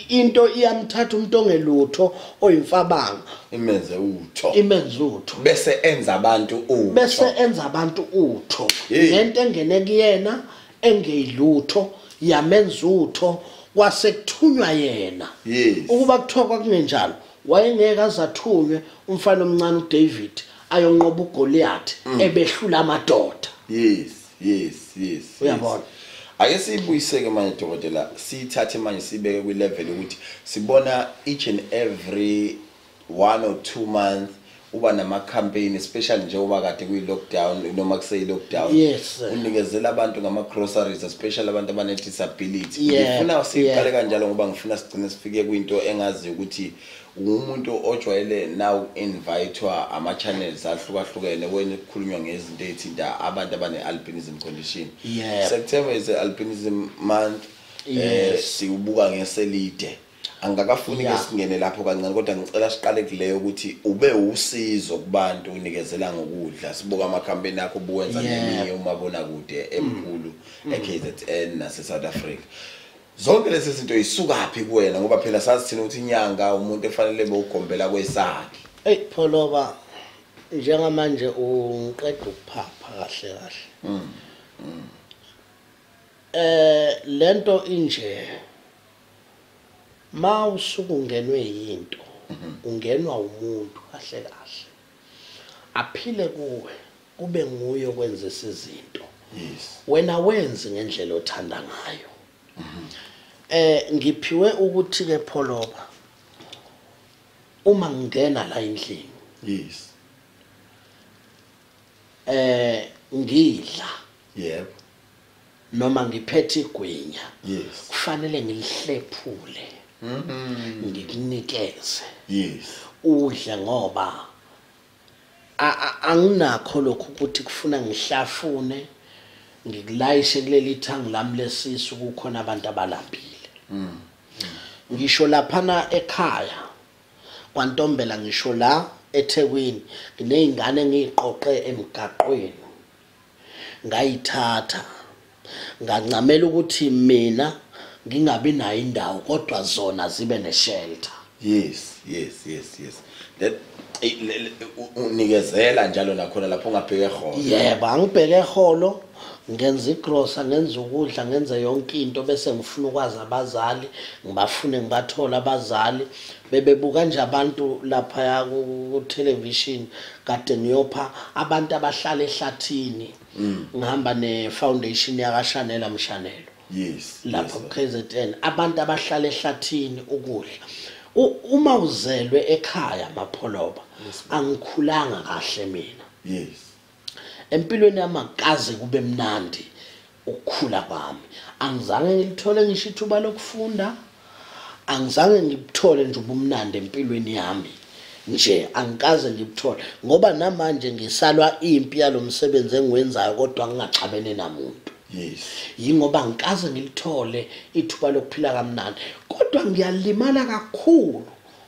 into iyamthatha umuntu ongelutho oyimfabanga imenze utho, imenze utho, bese enza abantu utho, bese enza abantu utho ngento engene kuyena engeyilutho yamenza utho kwase kuthunywa yena. Ukuba kuthiwa kwakungenjalo wayengeke azathunywe umfana omncane uDavid ayonqoba uGoliath ebehlula amadoda. Yes, yes, yes. Uyabona. Ake sibuyiseke manje dokotela, sithathe manje sibeke kwi level ukuthi sibona each and every 1 or 2 months uba nama campaign, especially njengoba kade kuyi lockdown noma kuseyi lockdown. Yes. Unikezela abantu ngama groceries, especially abantu abane disability. Ngifuna siqale kanjalo ngoba ngifuna sigcine sifike kwinto engazi ukuthi umuntu ojwayele now invitewa ama channels ahlukahlukene when kukhulunywa ngezinto ezithinta abantu abane albinism condition. September is the albinism month. Yes. Siubuka ngeselide. Angakafuni ke singene lapho kancane kodwa ngicela siqale kuleyo ukuthi ube usizo kubantu unikezela ngokudla. Sibuka ama campaign akho buwenza neminye umabona kude emkhulu eKZN nase South Africa. Zonke lezi zinto isukaphi kuwena ngoba phela sazi thina ukuthi inyanga umuntu efanele bewugombela kwesakhe. Hey Pholoba, njengamanje ungiqeda ukuphapha kahle kahle. Lento inje ma usuku ungenwe yinto, ungenwa umuntu kahle kahle aphile kuwe kube nguye okwenza izinto. Yes. Wena wenze ngendlela othanda ngayo. Ngiphiwe ukuthi ke Pholoba uma ngingena la endlini, yes, ngidla, yebo, noma ngiphethe igwinya, yes, kufanele ngilihlephule, ngikunikeze, yes, udle ngoba anginakho lokhu ukuthi kufuna ngihlafune ngikulayishe kuleli thangi lami lesisu kukhona abantu abalambile. Ngisho laphana ekhaya kwaNtombela, ngisho la eThekwini ngineyingane engiyiqoqe emgaqweni ngayithatha ngancamela ukuthi mina ngingabi nayo indawo kodwa zona zibe neshelter. Yes, yes, yes, yes. That unikezela njalo nakhona lapho ungabheke ehholo. Yebo, angibheke ehholo, ngenza igrosa, ngenza ukudla, ngenza yonke into bese ngifuna ukwazi abazali, ngibafune ngibathola abazali bebebuka nje abantu lapha ku television kade ngiyopha abantu abahlala ehlathini. Ngihamba ne foundation yakaShanela Mshanelo. Yes. Lapha ku KZN abantu abahlala ehlathini ukudla. Uma uzelwe ekhaya Mapholoba, angikhulanga kahle mina. Yes. Empilweni yami akaze kube mnandi ukukhula kwami. Angizange ngilithole ngisho ithuba lokufunda. Angizange ngibuthole nje ubumnandi empilweni yami. Nje angikaze ngibuthole ngoba namanje ngisalwa impi yalomsebenzi engiwenzayo kodwa ngingaxabene namuntu. Yes. Yingoba ngikaze ngilithole ithuba lokuphila kamnandi kodwa ngiyalimala kakhulu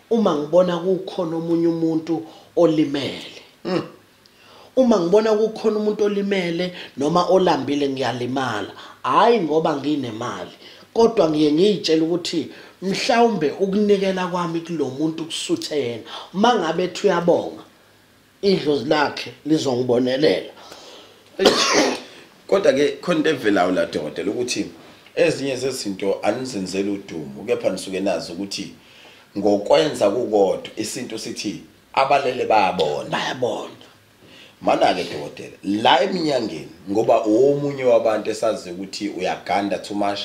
uma ngibona kukhona omunye umuntu olimele. Uma ngibona kukhona umuntu olimele noma olambile ngiyalimala, hayi ngoba nginemali Kodwa ngiye ngiyitshela ukuthi mhlawumbe ukunikela kwami kulomuntu kusuthe yena, mangabe ethi uyabonga idlozi lakhe lizongibonelela. Kodwa ke khona into evelayo la dokotela, ukuthi ezinye zezinto anizenzela udumo, kepha nisuke nazi ukuthi ngokwenza kukodwa isinto sithi abalele bayabona. Bayabona. Mana ke dokotela, la eminyangeni, ngoba omunye wabantu esazi ukuthi uyaganda too much,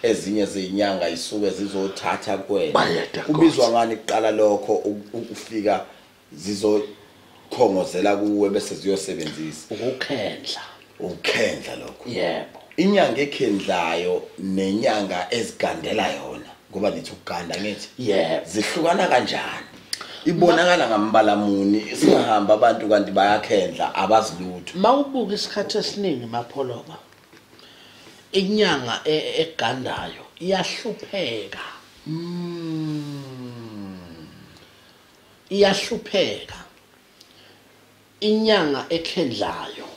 ezinye zezinyanga isuke zizothatha kuwena. Kubizwa ngani kuqala lokho ukufika zizokhongozela kuwe bese ziyosebenzisa? Ukukhendla. Ukukhendla lokho. Yebo. Inyanga ekhendlayo nenyanga ezigandela yona, ngoba nithi ukuganda ngithi. Yebo. Zihlukana kanjani? Ibonakala ngambala muni, singahamba abantu kanti bayakhendla abazilutho. Mawubuka isikhathi esiningi Mapholoba, inyanga egandayo iyahlupheka. Iyahlupheka. Inyanga ekhendlayo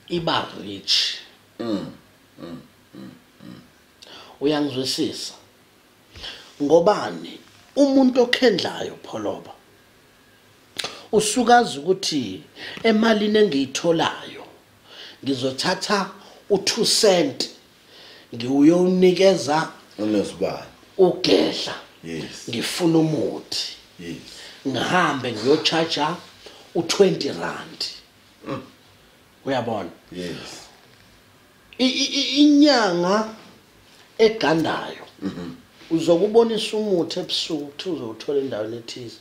iba rich. Uyangizwisisa? Ngobani? Umuntu okhendlayo Pholoba usukazi ukuthi emalini engiyitholayo ngizothatha u2 cent ngiyonikeza unesibani ugedla. Yes. Ngifuna umuthi. Yes. Ngihambe ngiyocharge u20 rand. Uyabona? Yes. Inyanga egandayo uzokubonisa umuthi ebusuku ukuthi uzowuthola endaweni ethize,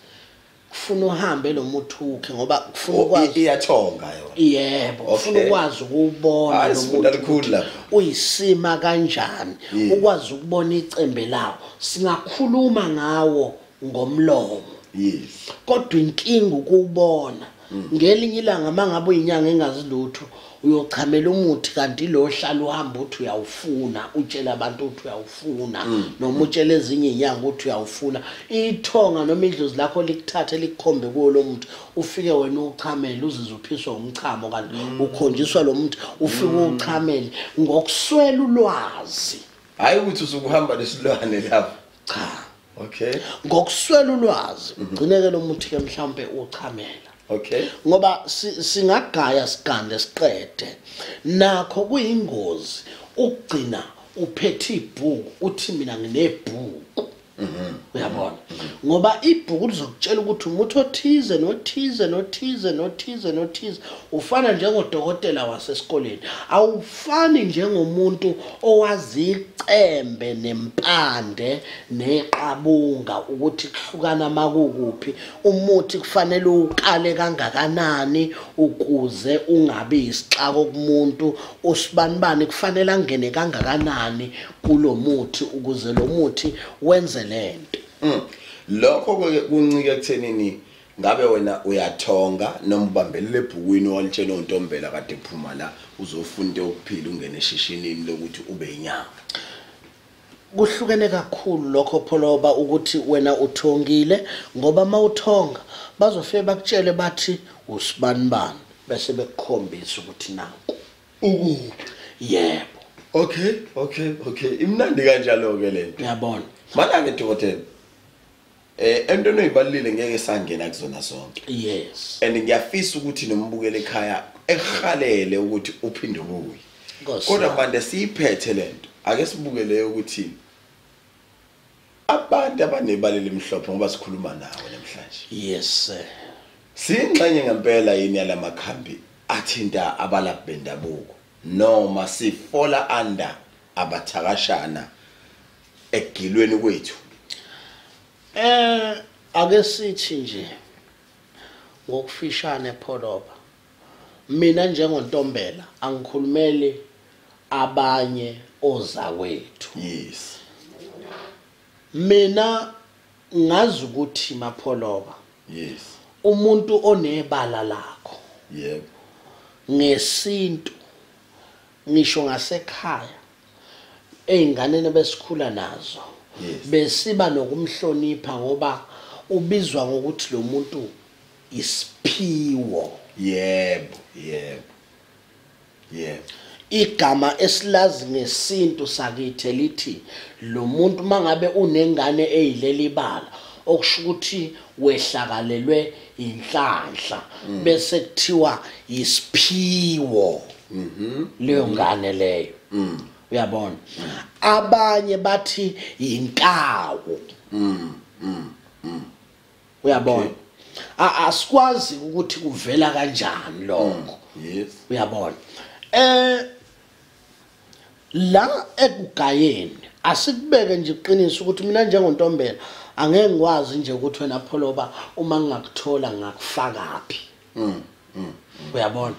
kufuna uhambe lo muthi ukhe ngoba kufuna ukwazi. Iyathonga yona. Yebo, kufuna ukwazi ukubona lo muthi uyisima kanjani, ukwazi ukubona icembe lawo. Singakhuluma ngawo ngomlomo. Yes. Kodwa inkinga ukubona. Ngelinye ilanga mangabe uyinyanga engazilutho uyochamela umuthi kanti lo hlala uhamba uthi uyawufuna, utshela abantu uthi uyawufuna, noma utshela ezinye inyanga uthi uyawufuna. Ithonga noma idlozi lakho likuthathe likukhombe kuwo lo muthi, ufike wena uchamele uzizwe uphiswa umchamo kanti ukhonjiswa lo muthi, ufike uchamele ngokuswela ulwazi. Hayi ukuthi usukuhamba lesilwane lapho. Cha. Okay. Ngokuswela ulwazi ugcineke lo muthi ke mhlawumbe uchamela. Okay. Ngoba singagaya sigande siqede, nakho kuyingozi ukugcina uphethe ibhuku uthi mina nginebhuku. Uyabona? Ngoba ibhuku lizokutshela ukuthi umuthi othize nothize nothize nothize nothize ufana njengodokotela wasesikoleni, awufani njengomuntu owazi icembe nempande neqabunga ukuthi kuhlukana makukuphi, umuthi kufanele ukale kangakanani ukuze ungabi isixako kumuntu, usibanibani kufanele angene kangakanani kulomuthi ukuze lo muthi wenze lento. Lokho kuncike ekuthenini ngabe wena uyathonga noma ubambelele ebhukwini walitshela uNtombela kade ephuma la uzofunda ukuphila ungene eshishinini lokuthi ube inyanga. Kuhlukene kakhulu lokho Pholoba, ukuthi wena uthongile, ngoba mawuthonga bazofike bakutshele bathi usibanibani bese bekukhombisa ukuthi nanku ukuphi. Yebo. Okay, okay, okay. Imnandi kanjalo ke lento. Uyabona. Mana ke dokotela, entweni oyibalile ngeke sangena kuzona zonke. Yes. And ngiyafisa ukuthi nombukele ekhaya ehalele ukuthi uphinde ubuye. Kodwa manje siyiphethe lento. Ake sibukele ukuthi abantu abanebala elimhlophe ngoba sikhuluma nawe namhlanje. Yes sir. Singxenye ngempela yini yalamakhambi athinta abalaphi bendabuko noma sifola under abathakashana egilweni kwethu? Ake sithi nje ngokufishane Pholoba, mina njengoNtombela angikhulumeli abanye ozakwethu. Yes. Mina ngazi ukuthi Mapholoba, yes, umuntu onebala lakho, yebo, ngesintu ngisho ngasekhaya eyinganeni besikhula nazo, yes, besiba nokumhlonipha ngoba ubizwa ngokuthi lo muntu isiphiwo. Yebo, yebo, yebo. Igama esilazi ngesintu sakithi lithi lo muntu mangabe unengane eyileli bala okusho ukuthi wehlakalelwe inhlanhla bese kuthiwa isiphiwo leyo ngane leyo. Uyabona, abanye bathi inkawu. Uyabona, asikwazi ukuthi kuvela kanjani lokho. Yes. Uyabona, la ekugayeni asikubeke nje iqiniso ukuthi mina njengoNtombela angeke ngikwazi nje ukuthi wena Pholoba uma ngingakuthola ngakufakaphi. Uyabona,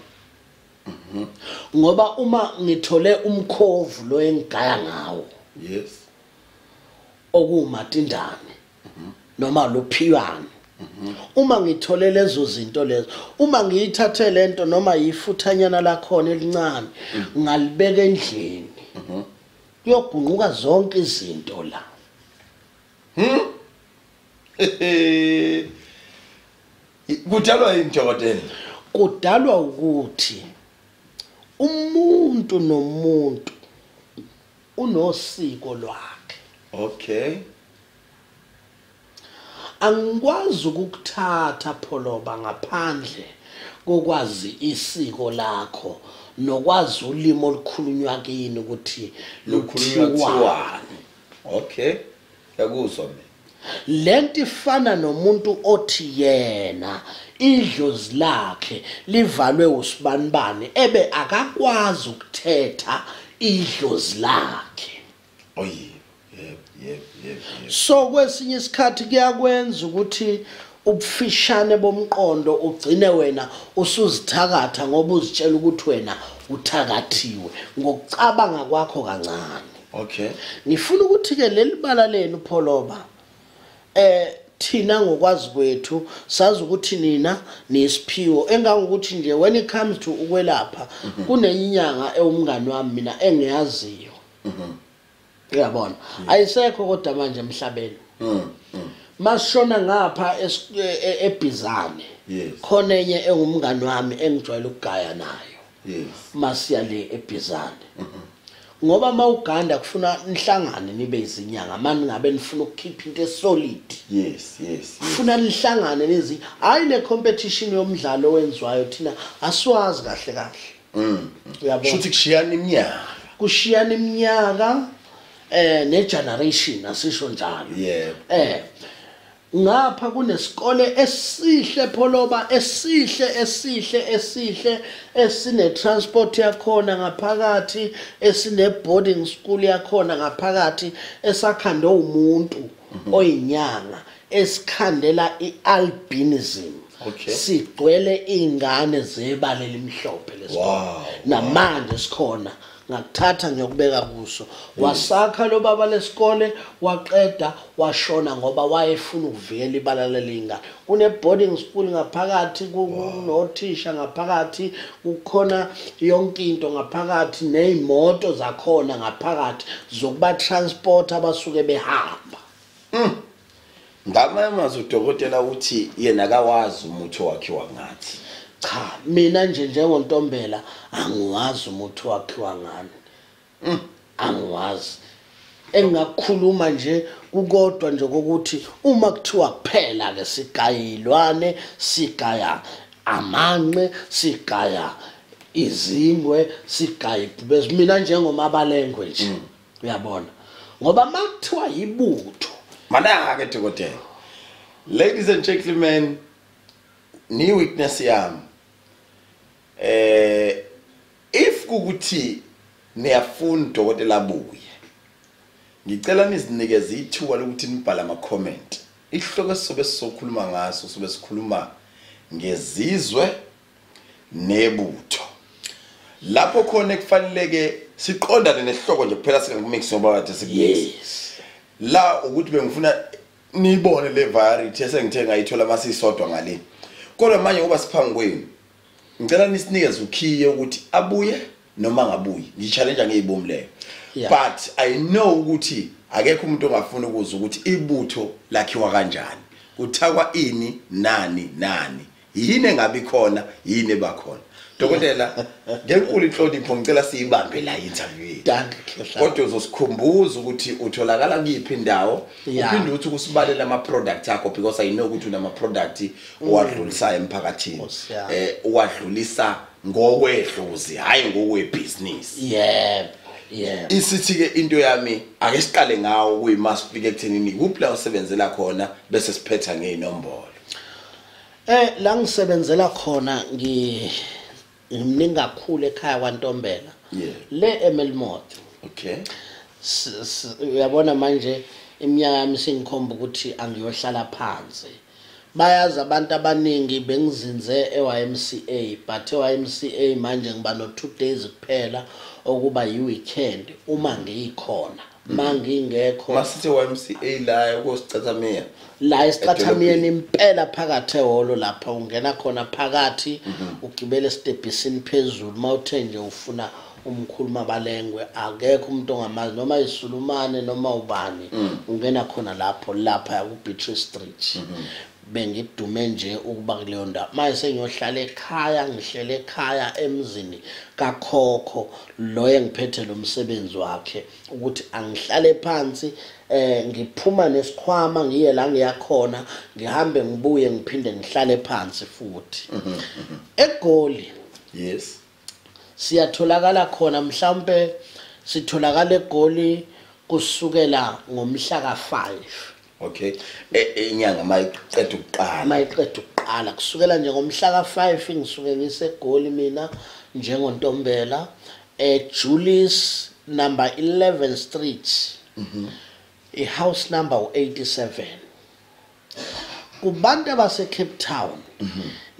ngoba uma ngithole umkhovu lo engigaya ngawo, yes, okumatindane noma lophiywane, uma ngithole lezo zinto lezo, uma ngiyithathe lento noma yifuthanyana lakhona elincane ngalibeka endlini, kuyogunquka zonke izinto la. Kudalwa yini dokotela? Kudalwa ukuthi umuntu nomuntu unosiko lwakhe. Okay. Angikwazi ukukuthatha Pholoba ngaphandle kokwazi isiko lakho nokwazi ulimi olukhulunywa kini ukuthi lukhulunywa kuthiwani. Okay, ngiyakuzwa mina. Lento ifana nomuntu othi yena idlozi lakhe livalwe usibanibani ebe akakwazi ukuthetha idlozi lakhe. Oyi, yebo yebo yebo. So kwesinye isikhathi kuyakwenza ukuthi ubufishane bomqondo ugcine wena usuzithakatha ngoba uzitshela ukuthi wena uthakathiwe ngokucabanga kwakho kancane. Okay. Ngifuna ukuthi ke leli bala lenu Pholoba, thina ngokwazi kwethu sazi ukuthi nina nisiphiwo engangokuthi nje when it comes to ukwelapha kunenyanga ewumngani wami mina engiyaziyo. Uyabona, ayisekho kodwa manje emhlabeni. Masishona ngapha eBhizane, khona enye engumngani wami engijwayele ukugaya nayo. Yes. Masiya le eBhizane. Ngoba mawuganda kufuna nihlangane nibe izinyanga mani ngabe nifuna ukukhipha into esolid. Yes, yes. Kufuna nihlangane nezi, hayi le competition yomdlalo owenziwayo thina asiwazi kahle kahle. Uyabona, shuthi kushiyana iminyaka. Kushiyana iminyaka ne generation asisho njalo. Yebo. Ngapha kunesikole esihle Pholoba, esihle esihle esihle, esine transport yakhona ngaphakathi, esine boarding school yakhona ngaphakathi, esakhande umuntu oyinyanga esikhandela ialbinism. Okay. Sigcwele ingane zebala elimhlophe lesikole. Wow. Namanje sikhona. Ngakuthatha ngiyokubeka kuso. Wasakha lo baba lesikole waqeda washona ngoba wayefuna ukuvikela ibala lelingane. Kune boarding school ngaphakathi, kunothisha ngaphakathi, kukhona yonke into ngaphakathi nezimoto zakhona ngaphakathi zokuba transport abasuke behamba. Ngamanye amazwi udokotela uthi yena akawazi umuthi wakhe wangathi. Cha, mina nje njengoNtombela angiwazi umuthi wakhiwa ngani. Angiwazi. Engakukhuluma nje kukodwa nje kokuthi uma kuthiwa kuphela ke sigayilwane, sigaya amanqe, sigaya izingwe, sigaya ibhubesi, mina njengomabalengwe nje. Uyabona, ngoba makuthiwa ibutho. Mana ke dokotela. Ladies and gentlemen, ni weakness yami. If kukuthi niyafuna dokotela abuye, ngicela nizinikeze ithuba lokuthi nibhale ama comment. Isihloko sobe sizokhuluma ngaso sobe sikhuluma ngezizwe nebutho. Lapho khona kufaneleke siqondane nesihloko nje kuphela singakumix ngoba kade sikumix. Yes. La ukuthi bengifuna nibone le variety esengithe ngayithola masisodwa ngale. Kodwa manje ngoba siphambi kwenu, ngicela nisinikeze ukhiye ukuthi abuye noma angabuyi. Ngi-challenge ngeyibomu leyo. But I know ukuthi akekho umuntu ongafuna ukuzwa ukuthi ibutho lakhiwa kanjani, kuthakwa ini nani nani. Yini engabi khona, yini ebakhona. Dokotela, ngenkulu inhlonipho ngicela siyibambe la interview yethu. Dankie. Kodwa uzosikhumbuza ukuthi utholakala kuyiphi indawo, uphinde uthi ukusibalela ama products akho, because I know ukuthi unama product owadlulisayo emphakathini. Owadlulisa ngokwedlozi, hayi ngokwebusiness. Yebo, yebo. Isithi ke into yami ake siqale ngawo kuyimasifike ekuthenini kuphi la usebenzela khona bese siphetha ngeinombolo. La ngisebenzela khona ngimningi kakhulu ekhaya kwaNtombela. Le eMelmoth. Okay. Uyabona manje iminyaka yami singikhomba ukuthi angiyohlala phansi. Bayazi abantu abaningi bengizinze eYMCA, but eYMCA manje ngiba no 2 days kuphela okuba yiweekend uma ngiyikhona. Mangingekho masithi YMCA la kuSicathamia, la eSicathamiyeni impela phakathi ehholo lapha ungena khona phakathi, ugibele estebhisini phezulu. Mawuthe nje ufuna umkhulu Mabalengwe, akekho umuntu ongamazi noma isulumane noma ubani, ungena khona lapho lapha ku Beatrice Street. Bengidume nje ukuba kuleyo ndawo. Manje sengiyohlala ekhaya, ngihlele ekhaya emzini kakhokho lo engiphethe lo msebenzi wakhe, ukuthi angihlale phansi, ngiphuma nesikhwama ngiye la ngiyakhona, ngihambe ngibuye ngiphinde ngihlale phansi futhi. eGoli yes siyatholakala khona, mhlawumbe sitholakala eGoli kusukela ngomhla ka5. Okay, inyanga mayiqeda ukuqala, mayiqeda ukuqala kusukela nje ngomhla ka5 ngisuke ngiseGoli mina njengoNtombela, eJulius number 11 Street, i-house number 87. Kubantu abase Cape Town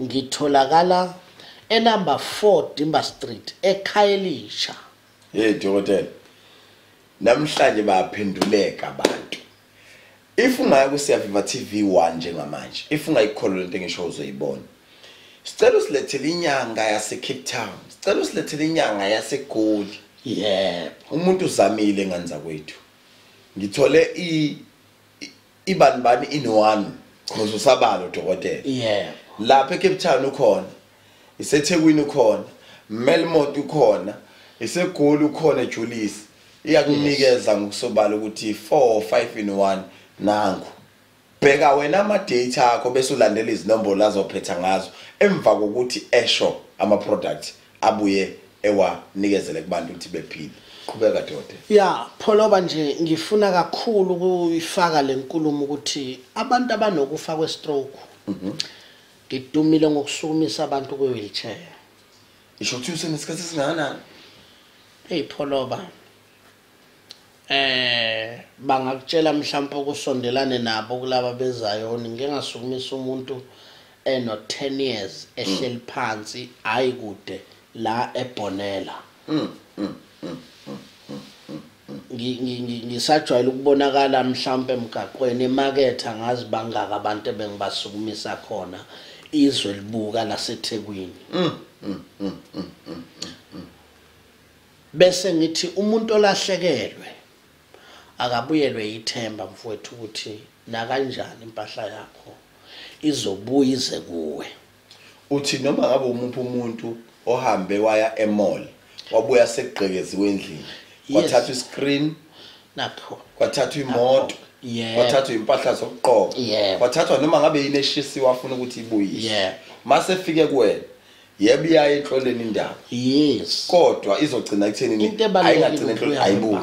ngitholakala enumber 4 Dimba Street eKhayelitsha. Hey dokotela, namhlanje baphenduleka abantu. If ungaya ku Siyaviva TV 1 njengamanje, if ungayikholwa lento engisho uzoyibona. Sicela usilethele inyanga yase Cape Town, sicela usilethele inyanga yaseGoli. Yebo. Umuntu uzamile nganza kwethu. Ngithole ibanibani in one cause usabalo dokotela. Yebo. Lapha eCape Town ukhona, iseThekwini ukhona, Melmoth ukhona, iseGoli ukhona, eJulius. Iyakunikeza ngokusobala ukuthi 4 or 5 in 1 nangu. Bheka wena ama data akho bese ulandela izinombolo azophetha ngazo emva kokuthi esho ama product abuye ewanikezele kubantu ukuthi bephile. Qhubeka dokotela. Ya, Pholoba nje ngifuna kakhulu ukuyifaka lenkulumo ukuthi abantu abanokufa kwe-stroke ngidumile ngokusukumisa abantu kwe-wheelchair. Isho ukuthi usenesikhathi esingakanani? Hey Pholoba, bangakutshela mhlawumbe ukusondelane nabo kulaba bezayoni, ngike ngasukumisa umuntu eno 10 years ehleli phansi hayi kude la eBonela. Ngisajwayele ukubonakala mhlawumbe emgaqweni emakethe, angazi bangaka abantu ebengibasukumisa khona, izwe libuka laseThekwini. Bese ngithi umuntu olahlekelwe akabuyelwe ithemba mfowethu ukuthi nakanjani impahla yakho izobuya ize kuwe. Uthi noma ngabe umuphi umuntu ohambe waya emall wabuya sekugqekeziwe endlini, kwathathwa iscreen nakho, kwathathwa imoto, kwathathwa impahla zokugqoka, kwathathwa noma ngabe yini eshisiwe afuna ukuthi ibuyise. Mase fike kuwena, yebo iyaye enhloleni indaba. Yes. Kodwa izogcina ekutheni ayingagcina enhloleni ayibuyi.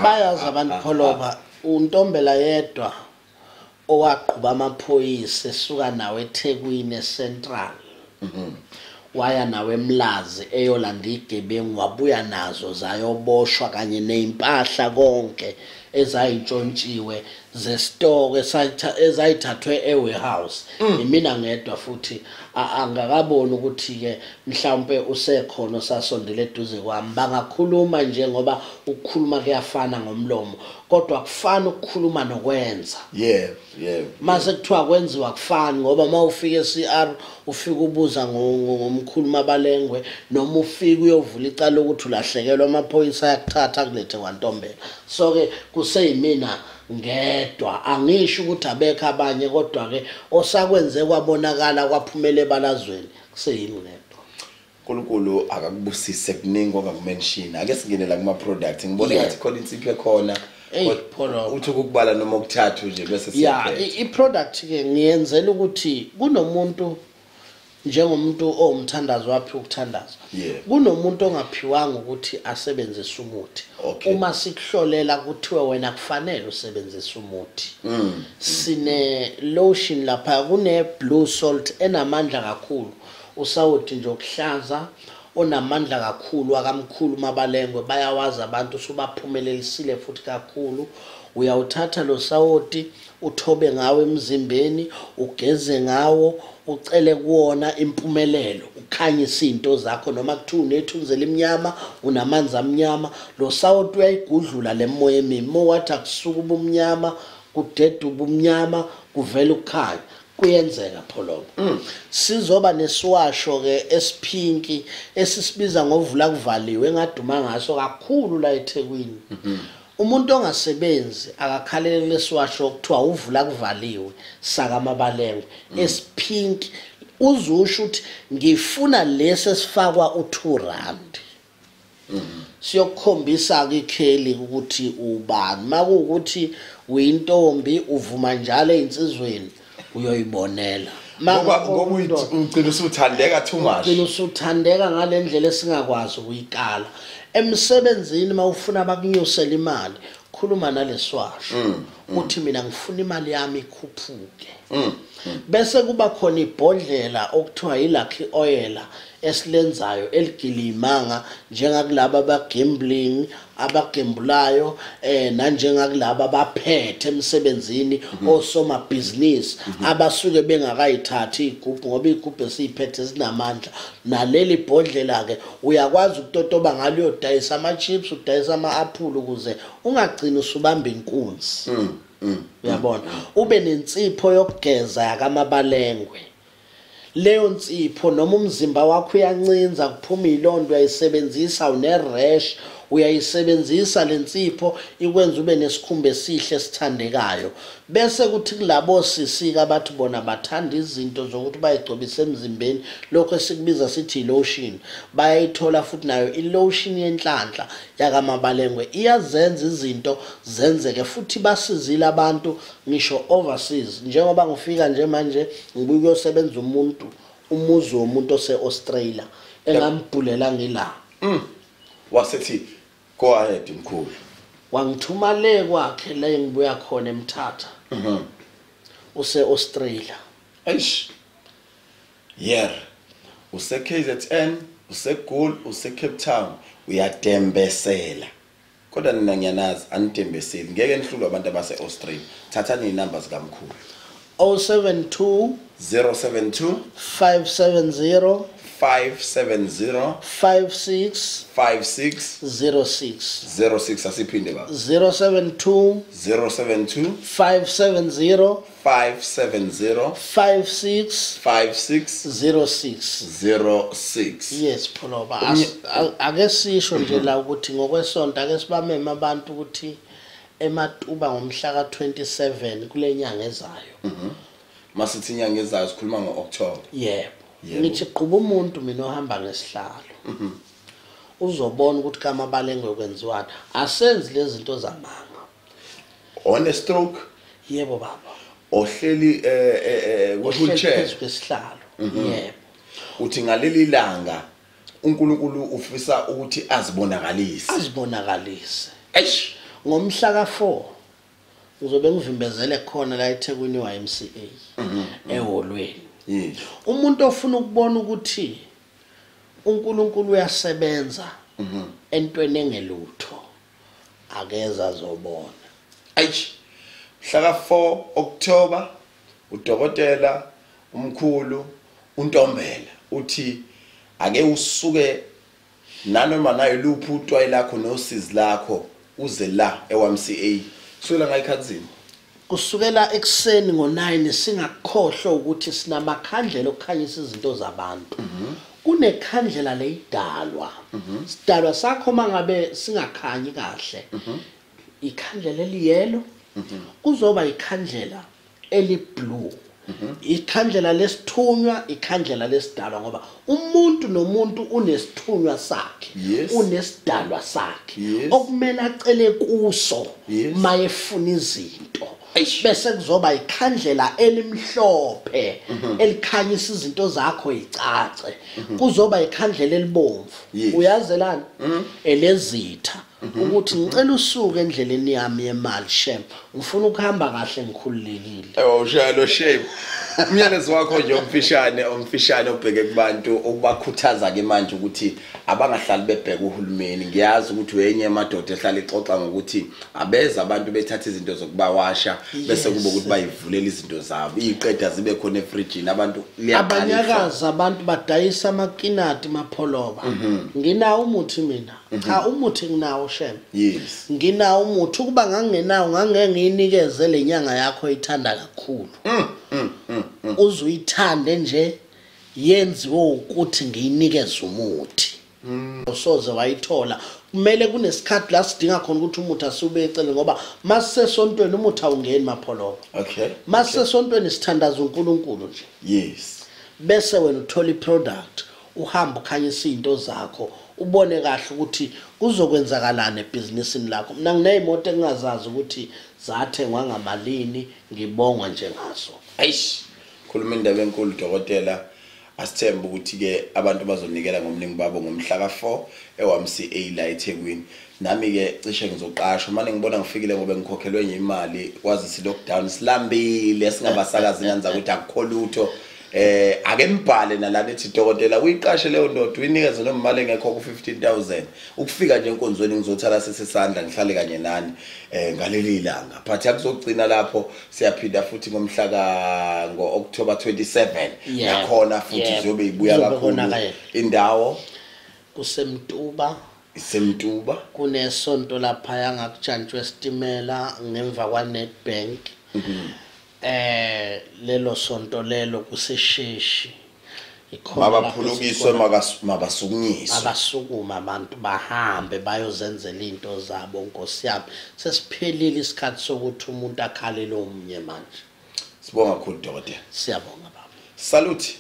Bayazi abantu Pholoba, uNtombela yedwa owaqhuba amaphoyisa esuka nawo eThekwini eCentral. Waya nawe eMlazi eyolanda igebengu, wabuya nazo zayoboshwa kanye nezimpahla konke ezayintshontshiwe zesitoko ezayithathwe ewarehouse. Imina ngedwa futhi angakaboni ukuthi ke mhlawumbe usekhona osasondele eduze kwami. Bangakhuluma nje ngoba ukukhuluma kuyafana ngomlomo, kodwa kufana ukukhuluma nokwenza. Yebo, yebo. Mase kuthiwa kwenziwa kufani, ngoba mawufika eCR ufika ubuza ngomkhulu Mabalengwe, noma ufika uyovula icala ukuthi ulahlekelwa, amaphoyisa ayakuthatha akulethe kwaNtombela. So ke kuseyimina ngedwa, angisho ukuthi abekho abanye, kodwa ke osakwenze kwabonakala kwaphumela ebalazweni kuseyimi ngedwa. uNkulunkulu akakubusise kuningi ongakumention. Ake singene la kuma product, ngibone ngathi khona insipho ekhona. Uthi ukubala noma okuthathu nje bese siyaphetha. Yeah, i-product ke ngiyenzela ukuthi kunomuntu njengomuntu owumthandazo waphi ukuthandaza, kunomuntu ongaphiwanga ukuthi asebenzise umuthi. Uma sikuhlolela kuthiwe wena kufanele usebenzise umuthi. Sine lotion lapha, kune blue salt enamandla kakhulu, usawoti nje okuhlaza onamandla kakhulu akamkhulu Mabalengwe, bayawazi abantu subaphumelelisile futhi kakhulu. Uyawuthatha lo sawoti uthobe ngawo emzimbeni, ugeze ngawo, ucele kuwona impumelelo, ukhanyise izinto zakho. Noma kuthiwa unethunzi elimnyama, unamanzi amnyama, lo sawoti uyayigudlula le moya emibi. Mowathi akusuka ubumnyama, kudeda ubumnyama, kuvela ukukhanya. Kuyenzeka Pholoba. Sizoba nesiwasho ke esiphinki esisibiza ngovula kuvaliwe, engaduma ngaso kakhulu la eThekwini. Umuntu ongasebenzi akakhalele lesiwasho okuthiwa uvula kuvaliwe sakaMabalengwe esiphinki, uzusho ukuthi ngifuna lesi esifakwa u2 rand. Siyokukhombisa ke ikheli ukuthi ubani. Makuwukuthi uyintombi uvuma njalo einsizweni uyoyibonela. Ngoba ugcina usuthandeka too much. Ugcina usuthandeka ngalendlela esingakwazi ukuyikala. Emsebenzini mawufuna bakunyusela imali, khuluma naleswasho uthi mina ngifuna imali yami ikhuphuke. Bese kuba khona ibhodlela okuthiwa i-lucky oil esilenzayo eligilimanga njengakulabo abagambling, abagembulayo, nanjengakulabo abaphethe emsebenzini, osomabhizinisi abasuke bengakayithathi igubhu, ngoba igubhu esiyiphethe sinamandla. Naleli bhodlela ke uyakwazi ukutotoba ngalo uyodayisa ama-chips, udayisa ama-apple, ukuze ungagcini usubamba inkunzi. Uyabona, ube nensipho yokugeza yakaMabalengwe. Leyo nsipho noma umzimba wakho uyancinza kuphuma ilondo, uyayisebenzisa, une-rash uyayisebenzisa le nsipho, ikwenza ube nesikhumba esihle esithandekayo. Bese kuthi kulabo sisika abathi bona bathanda izinto zokuthi bayigcobise emzimbeni, lokho esikubiza sithi i-lotion, bayayithola futhi nayo i-lotion yenhlanhla yakaMabalengwe. Iyazenza izinto zenzeke futhi basizile abantu ngisho overseas. Njengoba ngifika nje manje ngibuye ukuyosebenza umuntu, umuzi womuntu ose-Australia engambhulela ngila. Wasethi go ahead mkhulu, wangithuma le kwakhe la engibuya khona eMthatha. Use-Australia. Eish. Yeah. Use KZN, use Goli, use Cape Town, uyadembesela. Kodwa nina ngiyanazi anidembeseli, ngeke nihlulwe abantu abase-Australia. Thathani iy'namba zikamkhulu. 072 072 570 570 56 56 06 06. Asiphinde baba. 072 072 570 570 56 56 06 06. Yes Pholoba, ake sisho nje la ukuthi ngokwesonto ake sibameme abantu ukuthi eMatuba ngomhla ka-27 kule nyanga ezayo. Masithi inyanga ezayo sikhuluma ngo-October. Yebo. Ngithi gquba umuntu mina ohamba ngesihlalo. Uzobona ukuthi kaMabalengwe kwenziwani. Asenzi lezi zinto zamanga. On a stroke? Yebo baba. Ohleli wheelchair kwesihlalo. Yebo. Uthi ngaleli langa uNkulunkulu ufisa ukuthi azibonakalise. Azibonakalise. Eish. Ngomhla ka4 ngizobe ngivimbezele khona la eThekwini YMCA eholweni. Yes. Umuntu ofuna ukubona ukuthi uNkulunkulu uyasebenza entweni engelutho akeza azobona. Eish. Mhla ka4 October udokotela umkhulu uNtombela uthi ake usuke nanoma nayo luphi utwayi lakho nosizi lakho uze la eYMCA. Kusukela ngayikhathini? Kusukela ekuseni ngo9 singakhohlwa ukuthi sinamakhandlela okukhanyisa izinto zabantu. Kunekhandlela leyidalwa. Sidalwa sakho mangabe singakhanyi kahle. ikhandlela eliyelo, kuzoba ikhandlela eliblue, ikhandlela lesithunywa, ikhandlela lesidalwa, ngoba umuntu nomuntu unesithunywa sakhe, unesidalwa sakhe okumele acele kuso mayefuna izinto. Bese kuzoba ikhandlela elimhlophe elikhanyisa izinto zakho icace. Kuzoba ikhandlela elibomvu, uyazelana elezitha, ukuthi ngicela usuke endleleni yami yemali shem, ngifuna ukuhamba kahle ngikhululekile. Ushaya shame. Umyalezo wakho nje omfishane ubheke kubantu, ukubakhuthaza ke manje ukuthi abangahlali bebheka uhulumeni. Ngiyazi ukuthi wenye emadoda ehlala ixoxa ngokuthi abeza abantu bethatha izinto zokubawasha bese kuba ukuthi bayivulela izinto zabo, iqeda zibe khona efrijini, abantu abanyakaza, abantu badayisa amakinati Mapholoba. Nginawo umuthi mina. Cha, umuthi nginawo shem. Nginawo umuthi, ukuba ngangenawo ngangeke ngiyinikeze lenyanga yakho ithanda kakhulu. Uzuyithande nje yenziwe ukuthi ngiyinikeze umuthi. Usoze wayithola. Kumele kunesikhathi la sidinga khona ukuthi umuthi asube ecele, ngoba masesontweni umuthi awungeni Mapholoba. Masesontweni sithandaza uNkulunkulu nje. Bese wena uthola iproduct, uhamba ukhanyisa izinto zakho, ubone kahle ukuthi kuzokwenzakalana ebhizinisini lakho. Mina ngineyimoto engingazazi ukuthi zathengwa ngamalini, ngibongwa nje ngazo. Eish, khuluma indaba enkulu dokotela. Asithembe ukuthi ke abantu bazonikela ngomningi babo ngomhla ka4 eYMCA la eThekwini. Nami ke cishe ngizoqashwa manje, ngibona ngifikile ngoba ngikhokhelwe nje imali, kwazi si lockdown silambile, singabasakazi nganza ukuthi akukho lutho. Ake nibhale nalana ethi dokotela uyiqashe leyo ndoda uyinikeze noma imali engekho ku 15,000. Ukufika nje enkonzweni ngizothala sesesandla ngihlale kanye nani ngaleli langa. But akuzogcina lapho, siyaphinda futhi ngomhla ka ngo-October 27 nakhona futhi ziyobe ibuya kakhulu indawo kusemtuba. Isemtuba kunesonto lapha yangakujantshwe esitimela ngemva kwa Nedbank. Lelo sonto lelo kusesheshi, mabaphulukiswe, mabasukunyiswe, abasukuma abantu bahambe bayozenzela into zabo. Nkosi yami, sesiphelile isikhathi sokuthi umuntu akhalele omunye manje. Sibonga kakhulu dokotela. Siyabonga baba. Salute.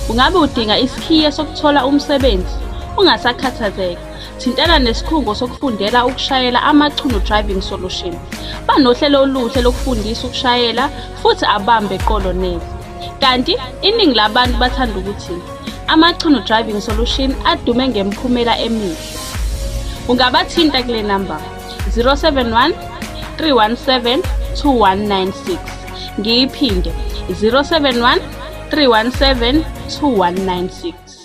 Ungabe udinga isikhiye sokuthola umsebenzi? Ungasakhathazeka. Thintana nesikhungo sokufundela ukushayela Amachuno Driving Solution. Banohlelo oluhle lokufundisa ukushayela futhi abambe eqolo neze. Kanti iningi labantu bathanda ukuthi Amachuno Driving Solution adume ngemiphumela emihle. Ungabathinta kule namba 071 317 2196. Ngiyiphinde 071 317 2196.